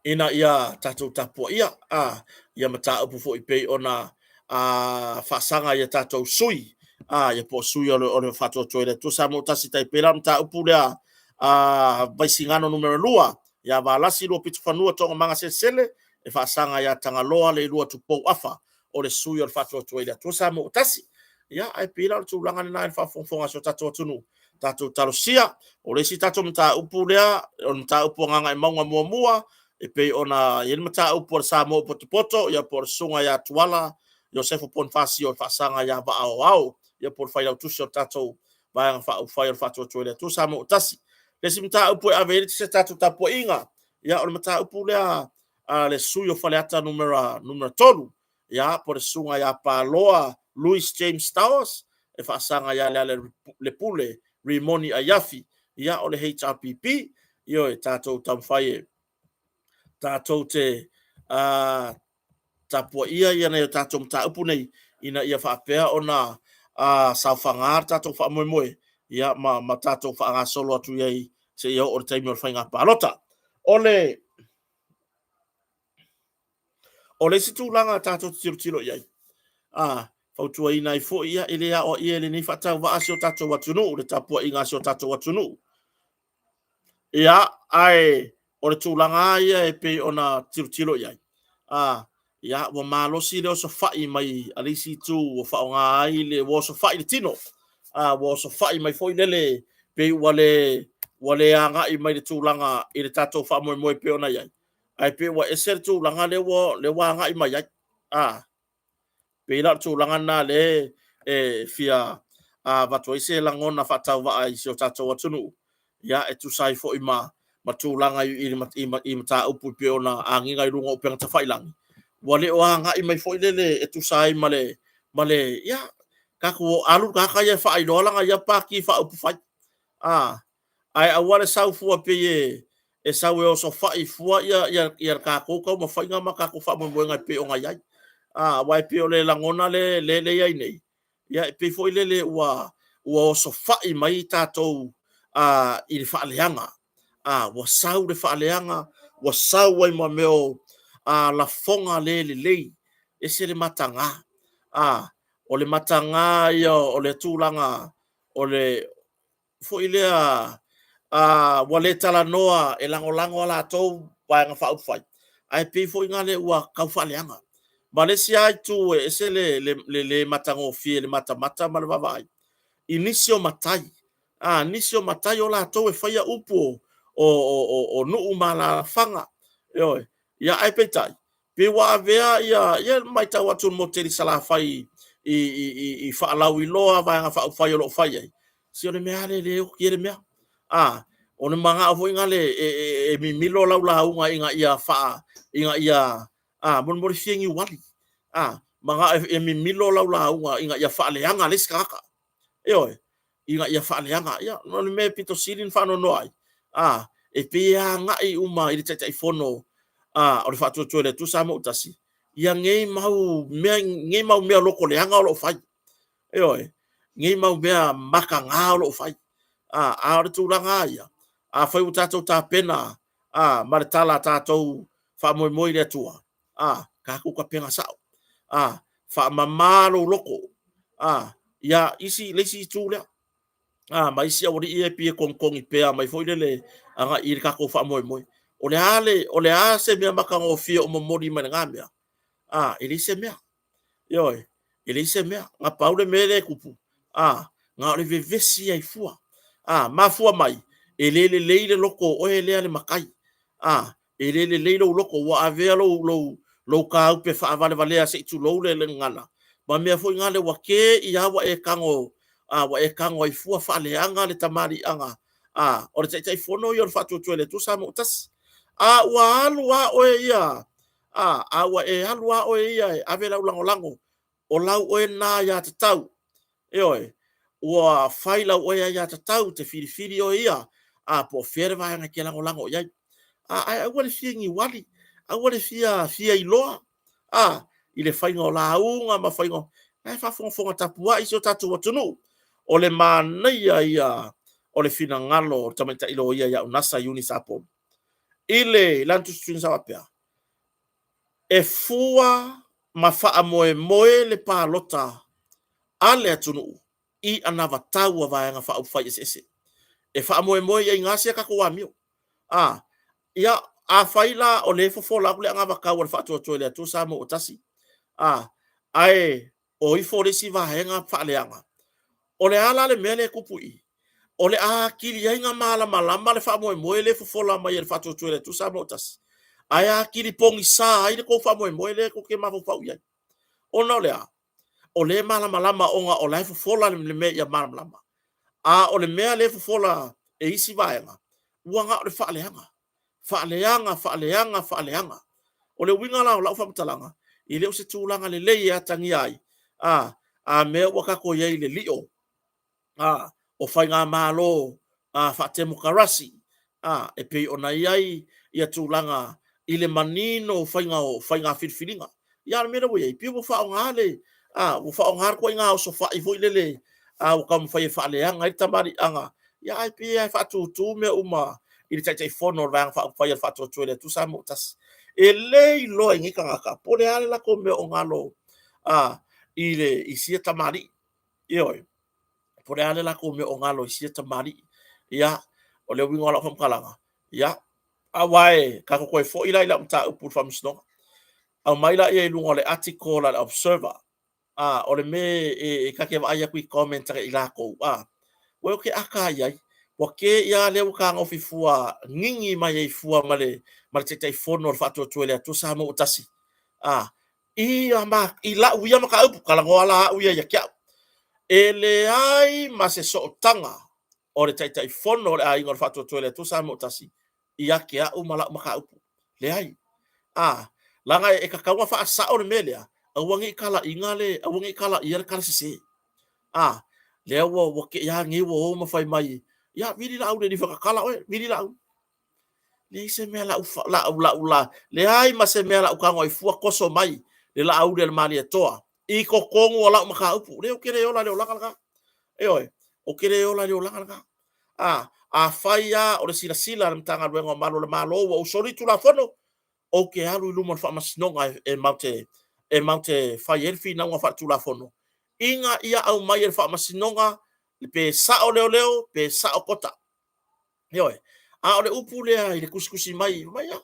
A: ina ia tatou tapuaia a ia mataupu foi pei ona a faasaga ia tatou sui a ia po o sui o le Faatuatua i le Atua Samoa Tasi tai pei la o le mataupu lea a Vaisigano Nu.2 ia Valasi Luapitofanua Toogamaga Selesele e faasaga ia Tagaloa Leilua Tupou Afa o le sui o le Faatuatua i le Atua Samoa ua Tasi. Ia ae pei la o le tulaga lena i le faafogafoga a si o tatou atunuu, tatou talosia. O le isi tatou mataupu lea, o le mataupu a Gagaemauga 1, e pei ona i ai le mataupu a le Samoa ua potopoto, ia po o le susuga ia Tuala Iosefo Ponifasio e faasaga ia Vaa o Ao, ia po o le failautusi o le tatou Vaega Faaupufai o le Faatuatua i le Atua Samoa ua Tasi. Le isi mataupu e ave i ai se tatou tapuaiga, ia o le mataupu lea a le sui o Faleata Nu.3, ia po o le susuga ia Paloa Louis James Towers e faasaga ia Lealailepule Rimoni Aiafi, ia o le HRPP. Ioe, tatou taumafai e tatou te tapuaia ia nai o tatou mataupu nei ina ia faapea ona saofaga le tatou faamoemoe ia ma tatou faagasolo atu i ai seia oo i le taimi o le faiga palota. O le O le isi tulaga tatou te tilotilo i ai, a fautuaina ai foi, ia, e le aoaia e lenei faatauvaa si o tatou atunuu, le tapuaiga a si o tatou atunuu. Ia, ae o le tulaga lava ia e pei ona tilotilo i ai, a, ia, ua malosi le osofai mai a le isi itu ua faaaoga ai le, ua osofai le tino, a, ua osofai mai foi lele, pei ua le agai mai le tulaga i le tatou faamoemoe e pei ona i ai, ae pei ua ese le tulaga lea ua agai mai ai. A, pei la o le tulaga lena lea e fia avatu ai se lagona faatauvaa i si o tatou atunuu, ia e tusa ai foi ma tulaga i mataupu pei ona agiga i luga o upega tafailagi, ua le o agai mai foi lele e tusa ai ma le, ia, tatou alu le tagata ia e faailoa lana ia pati faaupufai. A, ae aua le sau fua pei e sau e osofai fua ia tatou taumafaiga ma tatou faamoemoega e pei ona i ai. Aua e pei o le lagona lea e i ai nei, ia e pei foi lele ua osofai mai tatou i le faaleaga. Ua sau le faaleaga, ua sau ai ma mea o lafoga le lelei, ese le mataga. O le mataga ia o le tulaga o le foi lea ua le talanoa e lagolago a latou Vaega Faaupufai, ae pei foi lea ua tau faaleaga. Ma le isi lava itu e ese le le matagofie i le matamata ma le vaavaai i nisi o matai, nisi o matai o latou e faia upu o nuu ma alaalafaga, ioe. Ia ae peitai, pei ua avea ia matau atu i le motu tele i Salafai i faalauiloa a Vaega Faaupufai o lo o fai ai, se o le mea lava lea e le oti ai le mea. A, o le manao foi gale e mimilo lau lauga ina ia faa, ina ia, a, molemole fia niuali. A, manao e mimilo lau lauga ina ia faaleaga le isi tagata. Ioe, ina ia faaleaga. Ia, o le mea pito sili ona faanoanoa ai, a, e pei e agai uma i le Taitaifono, a, o le Faatuatua i le Atua Samoa ua Tasi, ia nei mau mea, nei mau mea loto leaga o lo o fai. Ioe, nei mau mea mataga o lo o fai. A o le tulaga lava ia, afai ua tatou tapena a, ma le tala a tatou faamoemoe i le Atua, a, tatou tapena sao. A, faamama lou loto. A, ia, isi, le isi itu lea. A, ma isi aualii ia e pei e togitogi pea mai foi lele agai i le tatou faamoemoe. O le a le, o le a se mea matagofie o momoli mai lena mea? A, e leai se mea. Ioe, e leai se mea. Na pau le mea lea e tupu, a, na o le vevesi ai fua. A, mafua mai, e le lelei le loto o oe lea le matai. A, e le lelei lou loto, ua avea lou, lou, lou tāupe faavalevalea se i tulou le gagana, ma mea foi nale ua te i lava ua e tago, a, ua e tago ai fua faaleaga le tamaliiaga, a, o le Taitaifono ia o le Faatuatua i le Atua Samoa ua Tasi. A ua alu lava oe ia, a, a ua e alu lava oe ia e ave lau lagolago, o lau oe lena aiatatau, ioe, ua fai lau oe aiatatau e te filifili oe ia, a, po o fea le vaega e te lagolago i ai. A, ae aua le fia niuali, aua le fia, fia iloa, a, i le faiga o lauga ma faiga o... La e faafogafoga tapuai si o tatou atunuu. O le manaia ia o le finagalo o le tamaitai loia ia Unasa Iuni Sapolu i le lana tusitusiga sa faapea, e fua ma faamoemoe le palota a le atunuu i anavatau a Vaega Faaupufai eseese. E faamoemoe i ai gase a tatou amio. A, ia, afai la o lea e fofola atu le anavatau a le Faatuatua i le Atua Samoa ua Tasi, a, ae o ifo le isi vaega faaleaga, o le a la le mea lea e tupu i i? O le a atili ai ona malamalama le faamoemoe lea e fofola mai e le Faatuatua i le Atua Samoa ua Tasi, ae atili pogisa ai le tou faamoemoe lea tou te mafaufau i ai. Ona o le a? O lea e malamalama ona o la e fofola le mea ia malamalama. A o le mea lea e fofola e isi vaega, ua na o le faaleaga. Faaleaga, faaleaga, faaleaga. O le uiga la o lau faamatalaga, e le o se tulaga lelei e atagia ai, a, a mea ua tatou i ai i le lio, a, o faigamalo, a, faatemokarasi, a, e pei ona i ai ia tulaga i le manino o faiga o faiga filifiliga. Ia a o le mea lea ua i ai, pei ua faaaoga le, a, ua faaaoga le ituaiga osofai foi lele, a, ua taumafai e faaleaga ai le tamaliiaga, ia ae pei lava e faatutu mea uma i le Taitaifono o le Vaega Faaupufai a le Faatuatua i le Atua Samoa ua Tasi. E le iloa e nei tagata po o le a le latou mea o galo, a, i le, i sia tamalii. Ioe. Po o le a le latou mea o galo i sia tamalii. Ia, o le uiga o lau faamatalaga, ia, aua e tatou toe foi la i lau mataupu i le Faamasinoga. Aumai laia i luga o le article a le Observer, a, o le mea e ta te vaai atu i comment a i latou, a, ua ou te aka i ai, ua te ia lea ua tagofi fua gigi mai ai fua ma le, ma le Taitaifono o le Faatuatua i le Atua Samoa ua Tasi, a, i, ma, i lau ia mataupu, talanoa la au ia ia te au. E leai ma se sootaga o le Taitaifono o le Aiga o le Faatuatua i le Atua Samoa ua Tasi ia te au ma lau mataupu. Leai. A, leaga e tatau ona faasao le mea lea, aua ne i talaiga le, aua ne i talaia le tala sese. A, lea ua, ua te i lava nei ua o ma fai mai, ia, vili Laauli e le faatatala oe, vili Laauli. Leai se mea lau, lau, lau, la, leai ma se mea lau tago ai fua toso mai le Laauli a le Malietoa i totonu o lau mataupu. Leai, ou te le ola i le olaga lena. Ioe, ou te le ola i le olaga lena. A, afai lava o le silasila a le Matagaluega o Malu o le Malo ua ou soli Tulafono, ou te alu i luma o le Faamasinoga e matou te, e matou te fai ai le finauga faaletulafono, ina ia aumai e le Faamasinoga pe sao leoleo pe sao kota. Ioe. A o le upu lea i le tusitusi mai, mai a,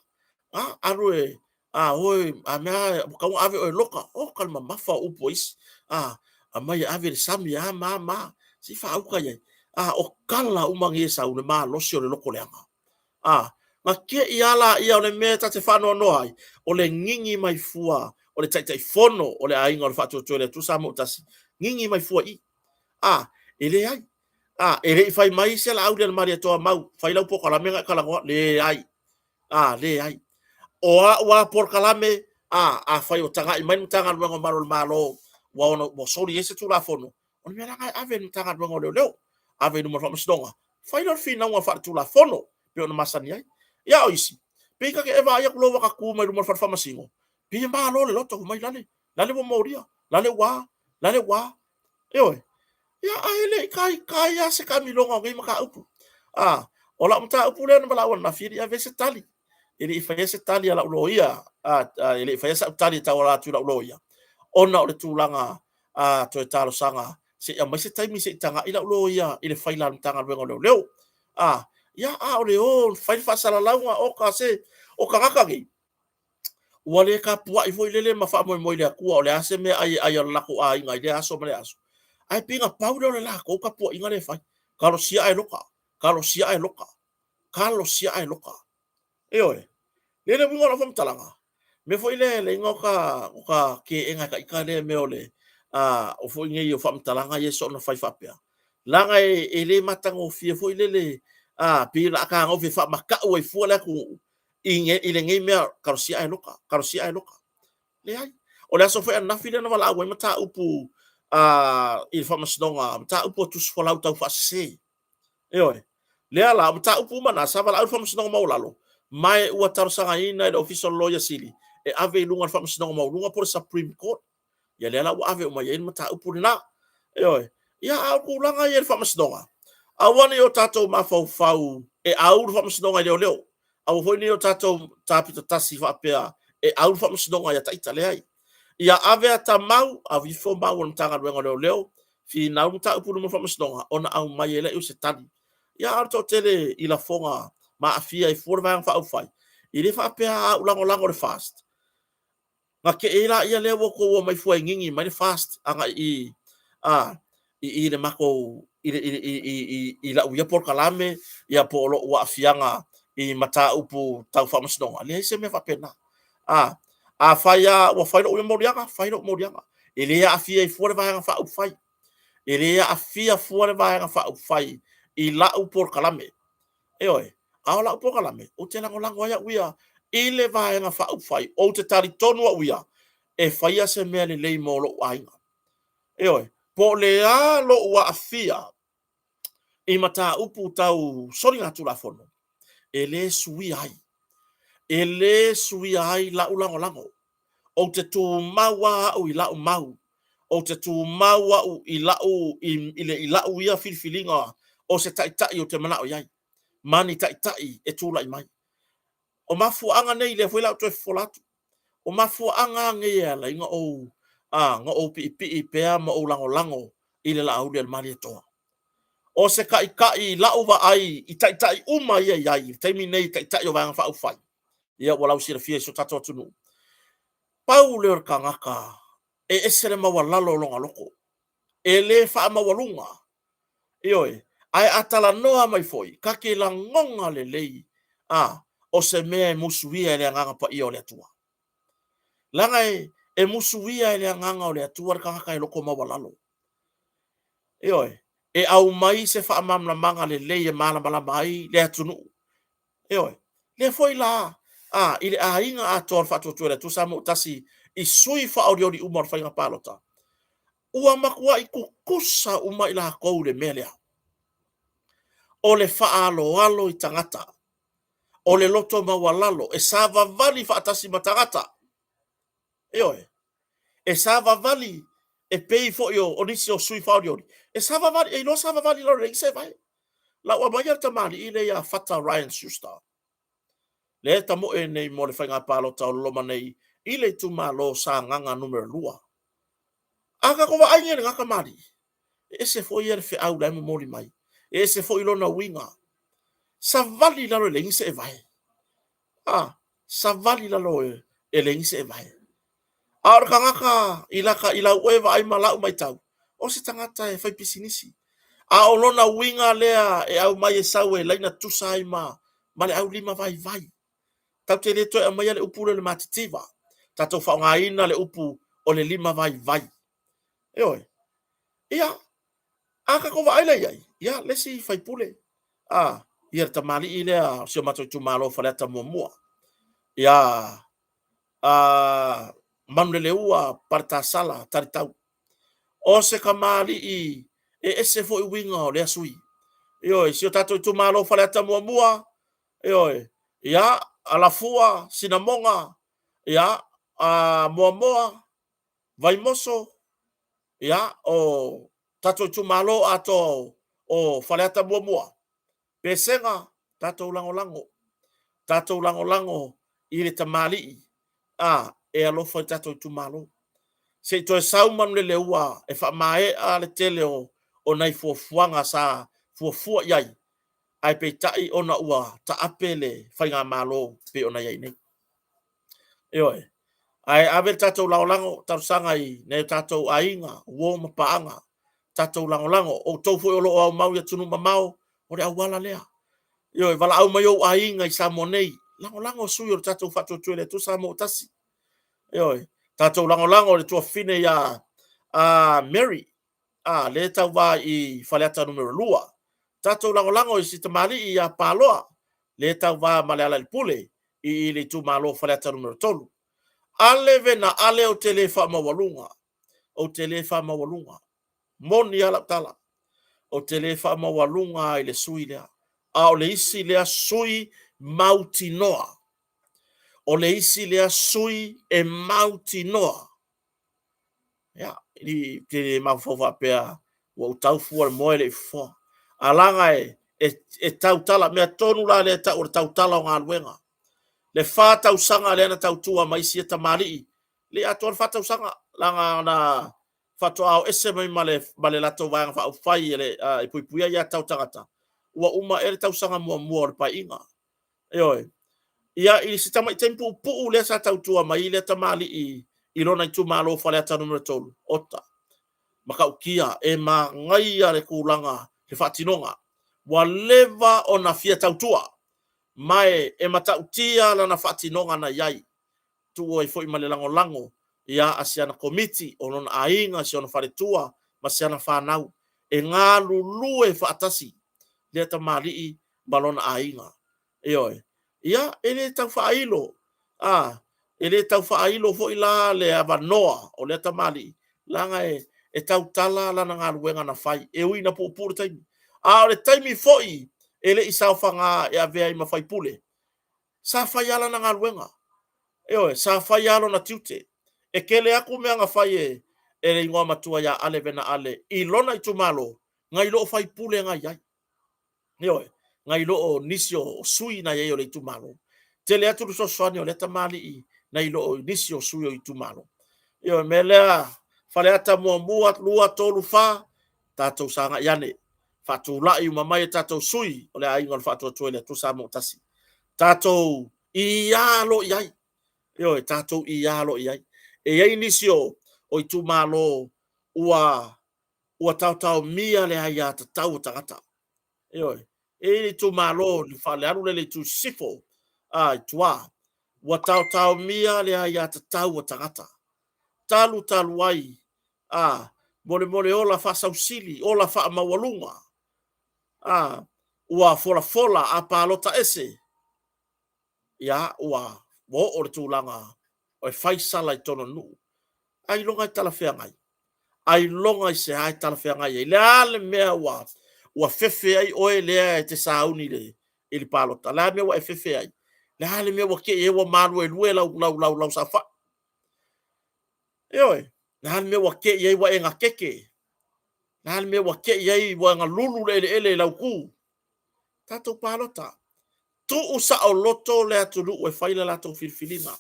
A: a alu e, a oe, a mea ua tatau ona ave oe e loka. Oka le mamafa o upu a isi. A, aumai e ave i le sami, a ma ma, se i faauta i ai. A, o tala uma nei e sau, le malosi o le loto leaga. A, na te i a laia o le mea ta te faanoanoa ai, o le gigi mai fua o le Taitaifono o le Aiga o le Faatuatua i le Atua Samoa ua Tasi, gigi mai fua i i. A, e leai. A, e le i fai mai se Laauli a le Malietoa Mau, fai lau polokalame na e talanoa. Leai. A, leai. O a'u lava polokalame, a, afai o tagai mai le Matagaluega o Malu o le Malo ua ono ua soli ai se Tulafono, o le mea la lena e ave i le Matagaluega o Leoleo, ave i luma o le Faamasinoga, fai lea o le finauga faaletulafono e pei ona masani ai. Ia a o isi, pei ta te e vaai atu loa ua ta tu mai luma o le fale faamasino, pei e malo le loto, fai mai lale, lale ua molia, lale ua a, lale ua a. Ioe. Ia, ae le i taitai lava se taamiloga o nei mataupu. A, o lau mataupu lea na valaau ananafi, e le i avea se tali. E le i faia se tali a lau loia, e le i faia sau tali e tauala atu i lau loia, ona o le tulaga a toe talosaga se i aumai se taimi se i tagai lau loia i le faila a le Matagaluega o Leoleo. A, ia, a o le o fai le faasalalauga, oka se, o tagata nei, ua le tapuai foi lele ma faamoemoe i le Atua o le a se meaai e ai a le latou aiga i lea aso ma lea aso. Ae pei na pau lea o le latou tapuaiga lea e fai. Talosia ae loka, talosia ae loka, talosia ae loka. Ioe. Lea le uiga o lau faamatalaga, mea foi lea e leai ona ota teena e ita lea mea o le o foi nei o faamatalaga ia e soona fai faapea, leaga e le matagofie foi lele, pei o le a tagofi e faamatau ai fua le atunuu i lenei mea, talosia ae loka, talosia ae loka. Leai. O le aso foi ananafi lea na valaau ai mataupu i le faamasinoga, mataupu a tusifolau taufaasese. Ioe. Lea la, o mataupu uma na, sa valaau le Faamasinoga Maualalo, ma e ua talosagaina e le Ofisa o le Loia Sili e ave i luga o le Faamasinoga Maualuga po o le Supreme Court. Ia lea la ua ave uma i ai le mataupu lena. Ioe. Ia, a o tulaga ia i le Faamasinoga, aua ne i o tatou mafaufau e au le Faamasinoga i leoleo. Aua foi ne i o tatou tapito tasi faapea e au le Faamasinoga ia ita. Leai. Ia ave ata mau, ave ifo mau a le Matagaluega o Leoleo, finau le mataupu i luma o le Faamasinoga, ona aumai ai lea o se tali. Ia, a o le toatele i lafoga ma aafia ai fua le Vaega Faaupufai, e le faapea a ou lagolago i le FAST, na tee ai laia lea ua outou omai fua e gigi mai le FAST agai i a i i le matou i i i i i lau ia polokalame ia po o lou aafiaga i mataupu tau faamasinoga. Leai se mea faapena. A afai lava ua fai lou ia moliaga, fai lou moliaga. E le aafia ai fua le Vaega Faaupufai. E le aafia fua le Vaega Faaupufai i lau polokalame. Ioe. A o lau polokalame, ou te lagolago ai au ia i le Vaega Faaupufai. Ou te talitonu au ia e faia se mea lelei mo lou aiga. Ioe. Po o le a lou aafia i mataupu tau soligatulafono, e le suia ai. E le suia ai lau lagolago. Ou te tumau lava au i lau mau. Ou te tumau au i lau, i, i, le, i lau ia filifiliga o se taitai ou te manao i ai, ma ni taitai e tulai mai. O mafuaaga nei, lea foi la ou toe fofola atu, o mafuaaga nei e ala ai ona ou, na ou piipii pea ma ou lagolago i le Laauli a le Malietoa. O se taitai i lau vaai i taitai uma ia i ai i le taimi nei, taitai o Vaega Faaupufai, ia ua lausilafia i si o tatou atunuu. Pau lea o le tagata e ese le maualalo o lona loto, e le faamaualuga. Ioe, ae a talanoa mai foi, ta te lagona lelei, a, o se mea e musuia e le Agaga Paia o le Atua. Leaga e musuia e le Agaga o le Atua le tagata e loto maualalo. Ioe, e aumai se faamalamalamaga lelei e malamalama ai le atunuu. Ioe, lea foi la, a, i le aiga atoa o le Faatuatua i le Atua Samoa ua tasi i sui faaolioli uma o le faiga palota, ua matuai tutusa uma i latou i le mea lea. O le faaaloalo i tagata, o le loto maualalo, e savavali faatasi ma tagata. Ioe, e savavali e pei foi o nisi o sui faaolioli, e savavali, e iloa savavali i lalo e leai se vae. Lau aumaia le tamalii lea ia Fata Ryan Schuster, lea e tamoe nei mo le faiga palota o loma nei i le itumalo o Sagaga Nu.2. A tatou vaai nei i lena tamalii, e ese foi ia le feau la e momoli mai, e ese foi lona uiga. Savali i lalo e leai ni seevae. A, savali i lalo e leai ni seevae. A o le tagata i laka i lau oe vaai ma lau matau, o se tagata e fai pisinisi. A o lona uiga lea e aumai e sau e laina tutusa ai ma, ma le aulima vaivai. Tatou te le toe aumaia le upu lea o le matitiva. Tatou faaaogaina le upu o le lima vaivai. Ioe. Ia, A tatou vaai la i ai, ia, le isi faipule, a, ia le tamalii lea o si o matou itumalo Faleata 1, ia a, Manuleleua Paletasala Talitau. O se tamalii e ese foi uiga o lea sui. Ioe, si o tatou itumalo Faleata 1, ioe, ia, Alafua, Sinamoga, ia, a, Moamoa, Vaimoso, ia, o tatou itumalo atoa o Faleata 1, Pesega, tatou lagolago, tatou lagolago i le tamalii a e alofa i tatou itumalo. Se i toe sau Manuleleua e faamaea le tele o nai fuafuaga sa fuafua i ai, ae peitai ona ua taape le faigamalo pei ona i ai nei. Ioe. Ae ave le tatou lagolago talosaga i nai o tatou aiga, uo ma paaga, tatou lagolago. O outou foi o lo o aumau i atunuu mamao, o le auala lea. Ioe, valaau mai ou aiga i Samoa nei, lagolago sui o le tatou Faatuatua i le Atua Samoa ua Tasi. Ioe, tatou lagolago le tuafafine ia Mary, lea e tauva i Faleata Nu.2. Tatou lagolago i si tamalii ia Paloa, lea e tauva ma Lealailepule i le itumalo Faleata Nu.3. Ale vena ale, ou te le faamaualuga, ou te le faamaualuga. Moni lava lau tala, ou te le faamaualuga i le sui lea. A o le isi lea sui mautinoa. O le isi lea sui e mautinoa. Ia, i te le mafaufau faapea ua ou tau fua le moa e le i fofoa. A laga e tautala, mea tonu la lea e tau o le tautala o galuega. Le 4 tausaga lea na tautua ma isi tamalii, le atoa le 4 tausaga, leaga na faatoa o ese mai ma le latou Vaega Faaupufai e Puipuia Aia Tatau a Tagata, ua uma ea le tausaga muamua o le Paeaiga. Ioe. Ia, i si tamai taimi puupuu lea sa tautua mai ai lea tamalii i lona itumalo Faleata Nu.3, ota, matautia, e manaia le tulaga le faatinoga. Ua leva ona fia tautua, ma e matautia lana faatinoga na i ai. Tuu ai foi ma le lagolago ia a si ana komiti, o lona aiga, si ona faletua ma si ana fanau e galulue faatasi lea tamalii ma lona aiga. Ioe. Ia, e le tau faailo, a, e le tau faailo foi la le avanoa o lea tamalii, leaga e tautala lana galuega na fai, e ui ina puupuu le taimi. A o le taimi foi e le i saofaga e avea ai ma faipule, sa fai lava lana galuega. Ioe, sa fai lava lona tiute. E tele atu mea na fai e le igoa matua ia Ale Vena Ale i lona itumalo, nai loo faipule na i ai. Ioe, nai lo o nisi o sui na i ai o le itumalo. Tele atu le fesoasoani o lea tamalii nai lo o nisi o sui o itumalo. Ioe, mea lea, Faleata 1, 2, 3, 4, tatou sagai ane, faatulai uma mai e tatou sui o le aiga o le Faatuatua i le Atua Samoa Tasi. Tatou ia lo i ai. Ioe, tatou ia lo i ai. E i ai nisi o itumalo ua taotaomia le aiatatau o tagata. Ioe, e i ai itumalo i le alu lea i le itu sisifo, i tua, ua taotaomia le aiatatau o tagata. Talu talu ai, a, molemole ola faasausili, ola faamaualuga, a, ua folafola a palota ese, ia, ua oo le tulaga e fai sala i totonu o le nuu. Ailoga e talafeagai, ailoga i se a e talafeagai ai. Le a le mea ua fefe ai oe lea e te sauni i le palota? Le a le mea ua e fefe ai? Le a le mea ua te i ai ua maluelue lau saofai? Ioe, le a le mea ua te i ai ua e gatete? Le a le mea ua te i ai ua galulu le eleele i lau tu? Tatou palota. Tuu saoloto le atunuu e fai le latou filifiliga.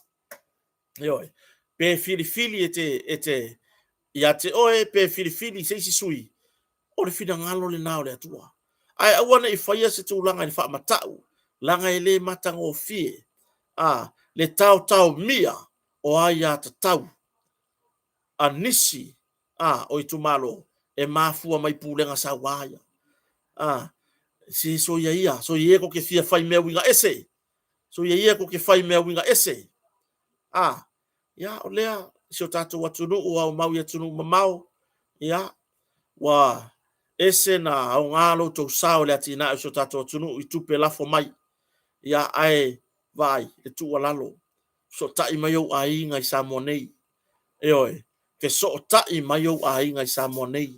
A: Ioe, pe filifili e te ia te oe, pe filifili i se isi sui, o le finagalo lena o le Atua. Ae aua ne i faia se tulaga i le faamatau, leaga e le matagofie a le taotaomia o aiatatau a nisi a o itumalo e mafua mai pulega saua ia. A, se soia ia, soia ia tou te fia fai mea uiga ese, soia ia tou te fai mea uiga ese. A, ia, o lea, si o tatou atunuu o aumau i atunuu mamao, ia, ua Ese na aoga lo outou sao i le atinae o si o tatou atunuu i tupe lafo mai. Ia, ae vaai le tuualalo, fesootai mai ou aiga i Samoa nei. Ioe, fesootai mai ou aiga i Samoa nei.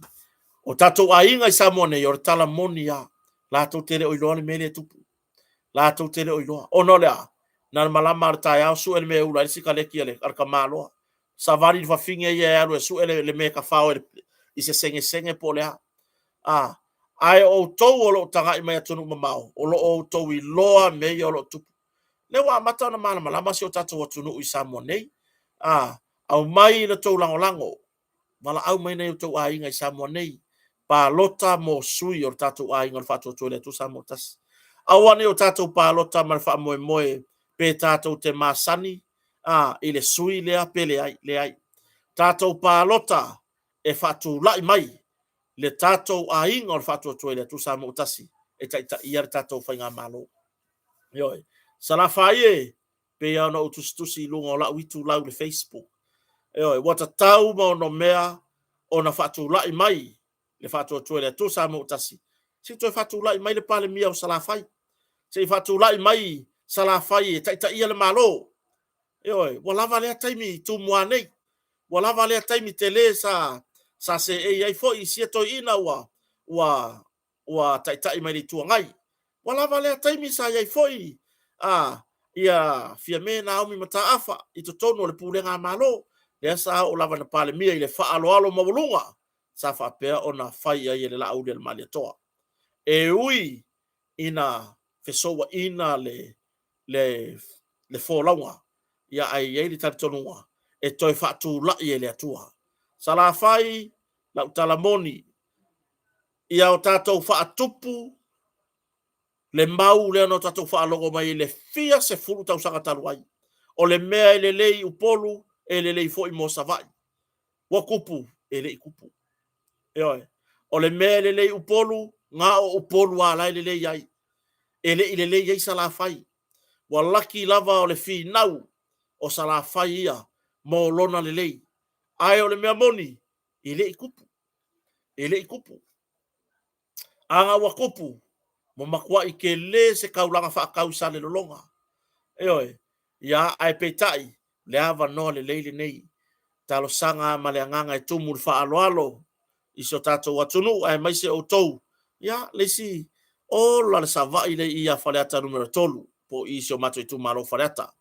A: O tatou aiga i Samoa nei, o le tala moni lava, latou te le o iloa le mea lea e tupu. Latou te le o iloa. Ona o le a? Na o le malama lava o le taeao sue le mea e ula ai le sikaleki a le tamaloa. Savali le fafine ia e alu e sue le mea e tafao i se segesege po o le a. A, ae o outou o lo o tagai mai atunuu mamao, o lo o outou iloa mea ia o lo o tupu. Lea ua amata ona malamalama si o tatou atunuu i Samoa nei. A, aumai le tou lagolago, valaau mai nai o outou aiga i Samoa nei, palota mo sui o le tatou aiga o le Faatuatua i le Atua Samoa Tasi. Aua ne i o tatou palota ma le faamoemoe pe tatou te masani a, i le sui lea pe leai, leai. Tatou palota e faatulai mai le tatou aiga o le Faatuatua i le Atua Samoa Tasi e taitaia le tatou faigamalo. Ioe. Salafai e, pei lava ona ou tusitusi i luga o lau itulau i le Facebook. Ioe, ua tatau ma onomea ona faatulai mai le Faatuatua i le Atua Samoa Tasi, se i toe faatulai mai le Palemia o Salafai, se i faatulai mai Salafai e taitaia le Malo. Ioe, ua lava lea taimi i Tumua nei, ua lava lea taimi tele sa sa seei ai foi sia toeaina ua ua ua taitai mai le Itu Agai. Ua lava lea taimi sa i ai foi a ia Fiame Naomi Mataafa i totonu o le pulega a Malo, lea sa oo lava ina Palemia i le faaaloalo maualuga sa faapea ona fai ai e le Laauli a le Malietoa. E ui ina fesouaina le, le, le folauga, ia ae i ai le talitonuga e toe faatulai e le Atua. Salafai, lau tala moni, ia o tatou faatupu le mau lea na o tatou faalogo mai i le fia sefulu tausaga talu ai. O le mea e lelei i Upolu, e lelei foi mo Savaii. Ua tupu? E le i tupu. Ioe. O le mea e lelei i Upolu, na o Upolu lava la e lelei ai. E le i lelei ai Salafai. Ua laki lava o le finau o Salafai ia mo lona lelei. Ae o le mea moni, e le i tupu. E le i tupu. Ana ua tupu, ua matuai tele se taulaga faatau i Salelologa. Ioe. Ia, ae peitai, le avanoa lelei lenei. Talosaga ma le agaga e tumu le faaaloalo i si o tatou atunuu aemaise outou. Ia, le isi, ola le Savaii lea i ia Faleata Nu.3, po o i si o matou itumalo o Faleata.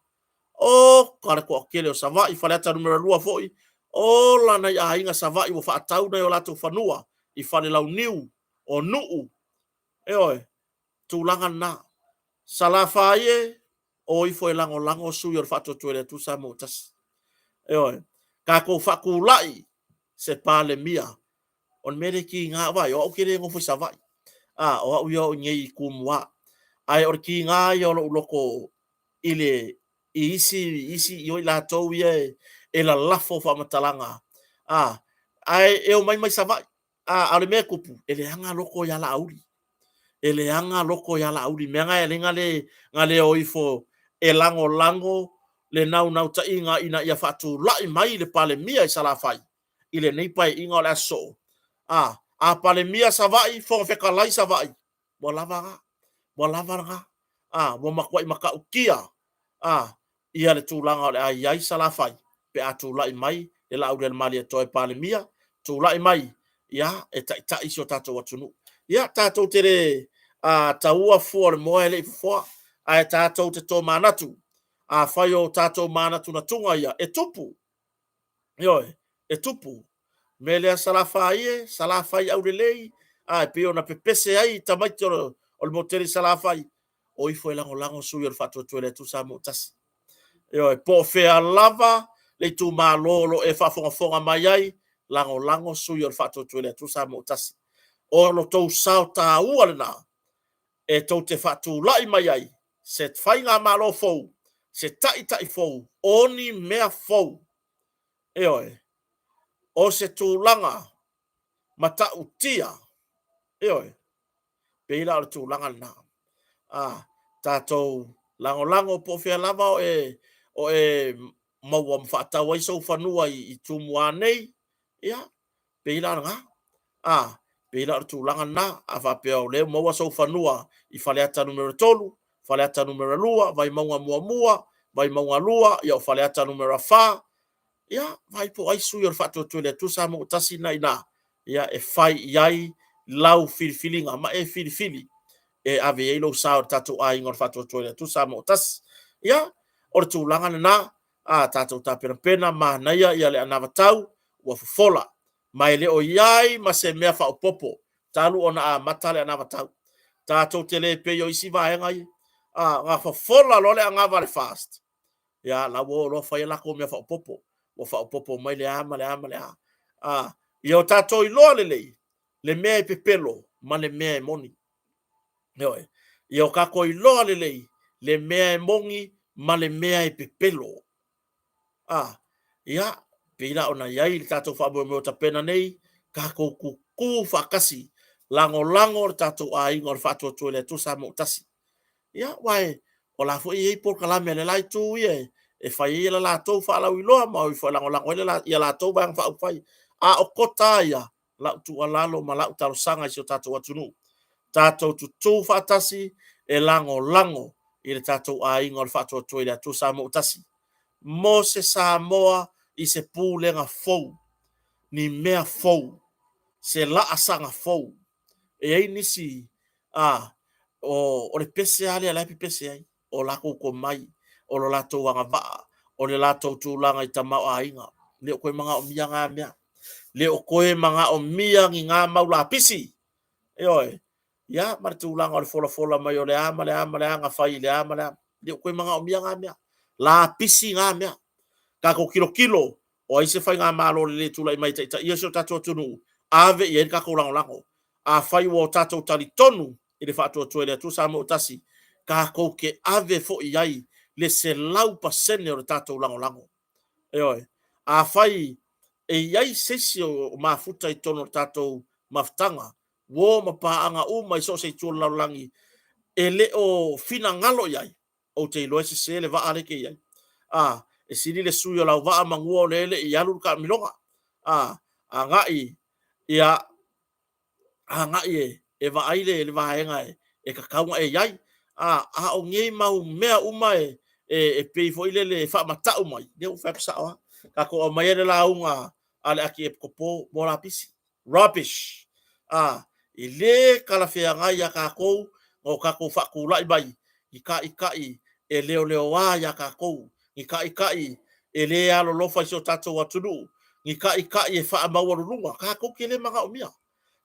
A: Oka le toatele o Savaii, Faleata Nu.2 foi, ola nai aiga Savaii ua faatau nai o latou fanua i Falelauniu, o Nuu, ioe, tulaga lena. Salafai e, o ifo e lagolago sui o le Faatuatua i le Atua Samoa Tasi. Ioe, tatou faatulai se Palemia. O le mea lea e tiga, vaai, o au ou te le nofo i Savaii. A, o au ia o i inei i Tumua. Ae o le tiga ia o lou loto i le i isi isi i o i latou ia e, e lalafo faamatalaga. A, ae e omai mai Savaii. A, a o le mea e tupu, e leaga loko ia Laauli. E leaga loko ia Laauli. Mea na e ala ai na le o ifo e lagolago le naunautaiga ina ia faatulai mai le Palemia i Salafai i lenei Paeaiga o le a sosoo. A, a Palemia Savaii, Fofoga Fetalai Savaii, ua lava na. Ua lava lena. A, ua matuai matautia a, ia le tulaga o le a i ai Salafai pe a tulai mai le Laaulialemalietoa e Palemia, tulai mai ia e taitai si o tatou atunuu. Ia tatou te le a, taua fua o le moa e le i fofoa, ae tatou te tomanatu. Afai o tatou manatunatuga ia e tupu, ioe, e tupu. Mea lea Salafai e, Salafai aulelei, a e pei ona pepese ai tamaiti o le motele i Salafai, o ifo e lagolago sui o le Faatuatua i le Atua Samoa Tasi. Ioe, po o fea lava le itumalo o lo o e faafogafoga mai ai, lagolago sui o le Faatuatua i le Atua Samoa Tasi. O lo tou sao taua lena e tou te faatulai mai ai se faigamalo fou, se taitai fou, o ni mea fou. Ioe, o se tulaga matautia. Ioe, pei la o le tulaga lena. A, tatou lagolago po o fea lava o e, o e maua ma faatau ai sou fanua i, i Tumua nei, ia, pei la o lena. A, Pei la o le tulaga lena, a faapea o lea ua maua sou fanua i Faleata numera 3, Faleata numera 2, Vaimauga 1, Vaimauga 2, ia o Faleata numera 4, ia, vaai po o ai sui o le Faatuatua i le Atua Samoa ua Tasi lena i ina, ia, e fai i ai lau filifiliga ma e filifili e ave i ai lou sao i le tatou aiga o le Faatuatua i le Atua Samoa ua Tasi. Ia, o le tulaga lena, a tatou tapenapena, manaia ia le anavatau ua fofola, ma e le o i ai ma se mea faaopoopo talu ona amata le anavatau. Tatou te le pei o isi vaega ia, a, na fofola loa le anava a le FAST, ia, la ua o loa fai a latou mea faaopoopo, ua faaopoopo mai le a ma le a ma le a. A, ia o tatou iloa lelei le mea e pepelo ma le mea e moni. Ioe. Ia o tatou iloa lelei le mea e moni ma le mea e pepelo. A, ia, pei la ona i ai le tatou faamoemoe o tapena nei, tatou tutu faatasi, lagolago le tatou aiga o le Faatuatua i le Atua Samoa ua Tasi. Ia, aua e, o la foi e i ai polokalame a le la itu ia e fai ai la latou faalauiloa ma o ifo e lagolago ai ia latou Vaega Faaupufai. A o kota lava ia, lau tuualalo ma lau talosaga i si o tatou atunuu, tatou tutu faatasi e lagolago i le tatou aiga o le Faatuatua i le Atua Samoa ua Tasi, mo se Samoa i se pulega fou, ni mea fou, se laasaga fou. E i ai nisi, a, o, o le pese lava lea o la e pepese ai, o latou tomai, o lo latou agavaa, o le latou tulaga i tamaoaiga. Le o toe manaomia na mea. Le o toe manaomia ni na mau lapisi. Ioe. Ia, ma le tulaga o le folafola mai o le a ma le a ma le a na fai i le a ma le a. Le o toe manaomia na mea. Lapisi na mea. Tatou tilotilo, o ai se faigamalo lelei e tulai mai e taitaia si o tatou atunuu, ave i ai le tatou lagolago. Afai ua o tatou talitonu i le Faatuatua i le Atua Samoa ua Tasi, tatou te ave foi i ai le 100% o le tatou lagolago. Ioe. Afai e i ai se isi o mafuta i totonu o le tatou mafutaga, uo ma paaga uma i so o se itu o le lalolagi, e le o finagalo i ai, ou te iloa e sese le vaa lea e te i ai. A, e sili le sui o lau vaa manua o lea e le i alu le taamiloga. A, agai, ia, agai e vaai le vaega e tatau ona e i ai. A, a o nei mau mea uma e, e pei foi lele e faamatau mai, lea ua fai atu sao lava. Tatou aumaia le lauga a le Akiepikopo mo lapisi. Rubbish! A, e le talafeagai ia tatou ona o tatou faatulai mai i taitai e leoleoa ia tatou, ni taitai e le alolofa i si o tatou atunuu, ni taitai e faamaualuluga, tatou te le manaomia.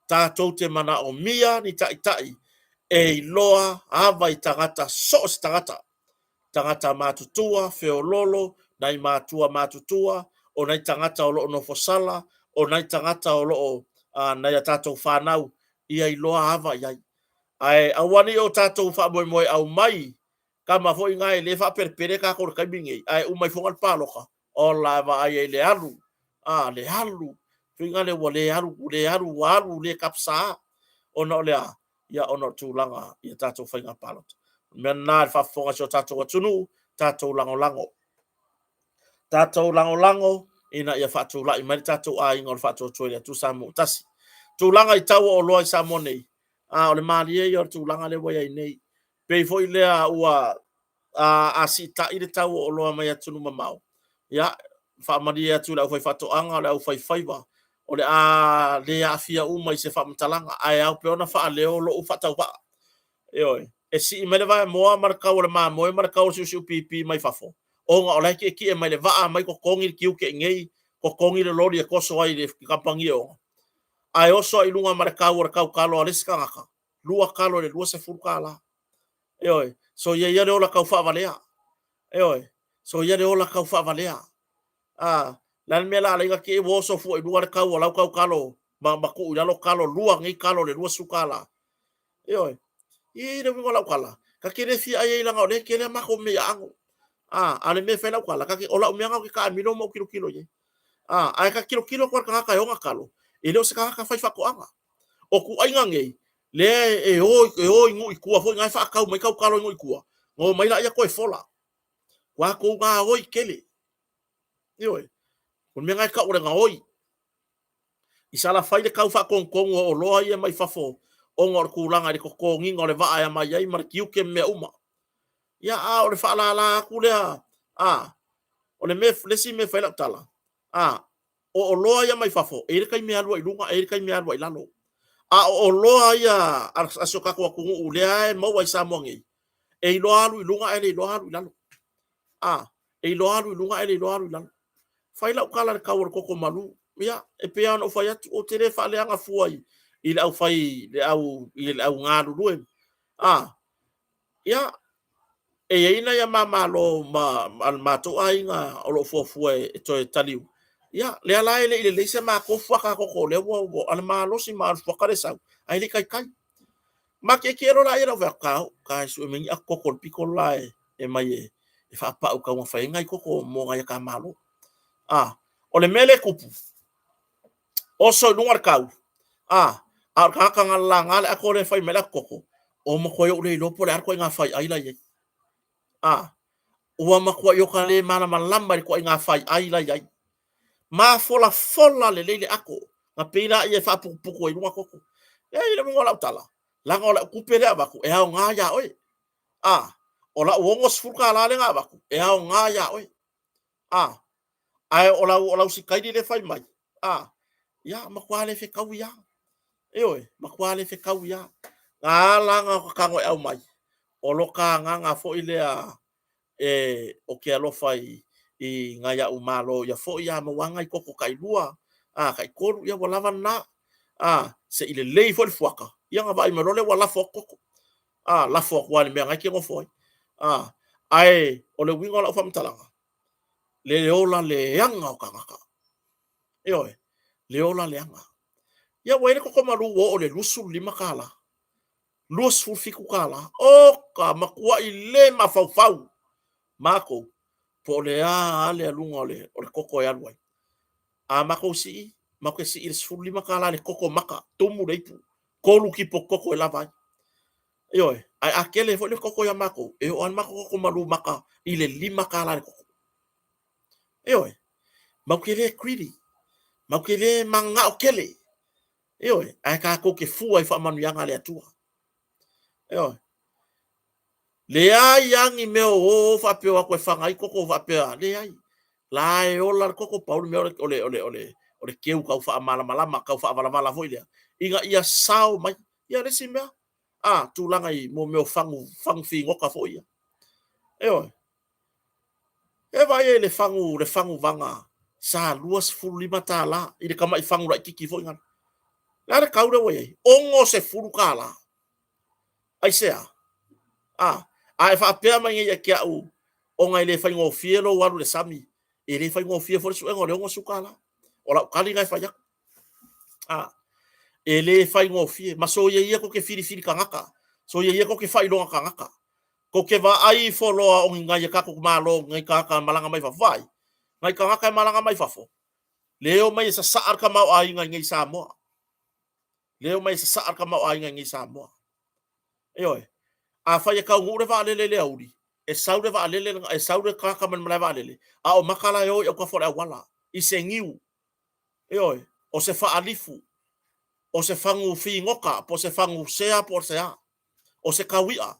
A: Tatou te manaomia ni taitai e iloa ava i tagata, so o se tagata, tagata matutua, feoloolo, nai matua matutua, o nai tagata o lo o nofosala, o nai tagata o lo o nai a tatou fanau, ia iloa ava i ai. Ae aua ne i o tatou faamoemoe e aumai tama foi na e le faapelepele tatou i le taimi lenei, ae uma ifoga le palota, ola e vaai ai i le alu, a, le alu, faiga lea ua le alu, ua le alu, ua alu le tapisa, ona o le a? Ia, ona o tulaga i a tatou faiga palota. O le mea lena i le faafofoga a si o tatou atunuu, tatou lagolago. Tatou lagolago ina ia faatulai mai le tatou aiga o le Faatuatua i le Atua Samoa ua Tasi. Tulaga i tau o oloa i Samoa nei, a o le malie ia o le tulaga lea ua i ai nei. Pei foi lea ua a, a siitai le tau o oloa mai atunuu mamao, ia, faamalie atu i le aufaifaatoaga, o le aufaifaiva, o le a le aafia uma i se faamatalaga, ae ao pea ona faaleo lou faatauvaa. Ioe, e sii mai le vaemoa ma le tau o le mamoe ma le tau o le siusiupipi mai fafo, ona o la e tietie mai le vaa mai totogi le tiute i inei, totogi le loli e toso ai i le kamupani e ona, ae oso ai i luga ma le tau o le tautalo a le isi tagata, lua talo i le $20. Ioe, soia ia le ola tau faavalea. Ioe, soia le ola tau faavalea. A, le a le mea la ala ai ona te i ua oso fua i luga le tau o lau tautalo ma, ma tuu i lalo talo, lua nei talo i le $20. Ioe. I le uiga o lau tala, ta te le fia ai ai leaga o lea e tele a matou mea i aano. A, a o le mea e fai lau tala, ta te, o lau mea na ou te taamilo ma ou tilotilo i ai. A, ae ta te tilotilo atu lava i le tagata e ona talo, e le o se tagata faifaatoaga. O tuaiga nei, lea e o, e o i nuu i tua foi na e faatau mai tau talo i nuu i tua, ona omai laia toe fola. Ua tou gaoi tele. Ioe. O le mea na e tau o le gaoi. I Salafai le kau faatonutonu o oloa ia mai fafo ona o le tulaga i le totogiina o le vaa e aumai ai ma le tiute ma mea uma. Ia, a o le faalala atu lea, a, o le mea, le isi mea e fai ai lau tala, a, o oloa ia mai fafo, e i ai le taimi e alu ai i luga, e i ai le taimi e alu ai i lalo. A o oloa ia a si o tatou atunuu lea e maua i Samoa nei, e iloa alu i luga ae le iloa alu i lalo. A, e iloa alu i luga ae le iloa alu i lalo. Fai lau tala i le tau o le koko malu. Ia, e pei lava ona ou fai atu, ou te le faaleaga fua i le aufai, i le au galulue. A, ia, e i ai nai ama malo ma le matou aiga o lo o fuafua e toe taliu. Ia, lea la e le i lelei se matou fuaka koko, lea ua a le malosi ma le fuaka lea e sau, ae le i taitai. Ma tietie loa lea, ou fai atu, ta o, ta e sue mai ni ato koko i le pito le la e mai e faapau e tau ina fai ai nai koko mo nai ata malo. A, o le mea lea e tupu, oso i luga le tau, a o le tagata na lalaga le ato lea e fai mai le ato koko, ua matuai ou le iloa po o le a le ituaiga faiai la e i ai. A, ua matuai ota le malamalama i le ituaiga faiai la e i ai. Mafolafola lelei le ato, ona pei lea e faaputuputu ai i luga koko. Leai, o le uiga o lau tala, leaga o lau tupe lea e avatu, e aoga ia oe. A, o lau $60 lea na avatu, e aoga ia oe. A, ae o lau sikaili lea e fai mai, a, ia, matua le fetaui lava. Ioe, matua le fetaui lava. Na ala ona ou tago e aumai, o lo ta agaga foi lea e, ou te alofa i nai a'u malo ia foi a maua lava nai koko tailua, a, taitolu, ia ua lava lena. A, se i lelei foi le fuaka, ia ona vaai mai loa lea ua lafo atu koko. A, lafo atu lava i le mea na e te nofo ai. A, ae o le uiga o lau faamatalaga, le ola leaga o tagata. Ioe, le ola leaga. Ia ua i ai le koko malu ua oo i le $25, $27. Oka, matuai le mafaufau matou po o le a le aluga o le koko e alu ai. A matou sii, matou te sii i le $15 i le koko maka, tumu le ipu, 3 kipo koko e lava ai. Ioe, ae a tele foi le koko ia matou, e oo lava le matou koko malu maka i le $5 i le koko. Ioe, matou te le greedy, matou te le mananao tele. Ioe, ae tatou te fua i faamanuiaga a le Atua. Ioe. Leai lava ni mea o o faapea o atu e faga ai koko faapea, leai. La e ola le koko, pau le mea o le keu tau faamalamalama, tau faavalavala foi lea, ina ia sao mai. Ia le isi mea, a, tulaga i mea o fagu, fagu figota foi ia. Ioe. E vaai ai le fagu, le fagu vaga sa $25 i le tamai fagu laitiiti foi lea. Le a le tau lea ua i ai? $60. Aisea? A, a e faapea mai nei ia te au ona e le faigofie lou alu i le sami, e le faigofie foi le suega o le $60. O lau tali lena e fai atu. A, e le faigofie. Ma soia ia tou te filifili tagata, soia ia tou te faailoga tagata. Tou te vaai ifo loa o ni nai a tatou malo, nai tagata e malaga mai fafo. Vaai, nai tagata e malaga mai fafo, le omai e sasaa le tamaoaiga i inei i Samoa. Le omai e sasaa le tamaoaiga i inei i Samoa. Ioe. Afai e taunuu le vaalele i le aoauli, e sau le vaalele, e sau le tagata mai le malae vaalele, a o maka la e o i autafa o le auala, i se niu, ioe, o se faalifu, o se fagu figota, po o se fagu sea po o se a, o se taui'a.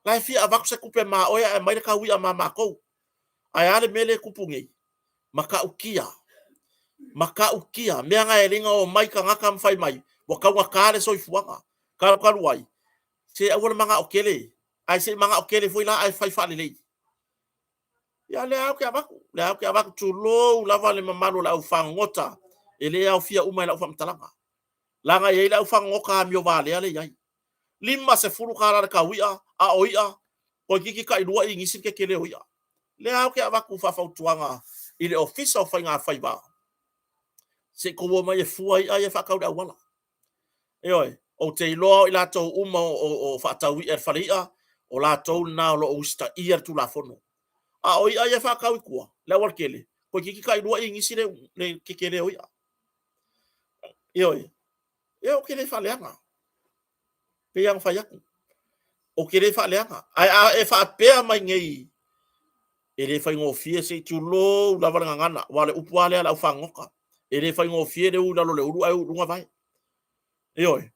A: La e fia avatu se tupe ma oe ae aumai le taui'a ma matou. Ae a le mea lea e tupu nei? Matautia, matautia, mea na e le na omai tagata ma fai mai, ua taugata le soifuaga. Talu ai, se aua le manao tele, ae se i manao tele foi la ae fai faalelei. Ia lea ou te avatu, lea ou te avatu, tulou lava le mamalu o le au fagogota, e le aofia uma i lau faamatalaga. Leaga e i ai le au fagogota amio valea lea e i ai. $50 le tau i'a, a o i'a, toeitiiti tailua inisi le tetele o i'a. Lea ou te avatu faafautuaga i le Ofisa o Faiga Faiva, se i tou omai e fua i'a ia e faatau i le auala. Ioe, ou te iloa o i latou uma o faatau i'a i le fale i'a, o latou lena o lo o usitaia le Tulafono. A o i'a ia e faatau i tua, le aualatele, toeitiiti tailua inisi le tetele o i'a. Ioe, ia ou te le faaleaga. Pei lava ona fai atu, ou te le faaleaga. Ae a e faapea mai nei, e le faigofie, se i tulou lava le gagana, aua o le upu lava lea a le aufagogota. E le faigofie le u i lalo o le ulu ae u i luga vae. Ioe.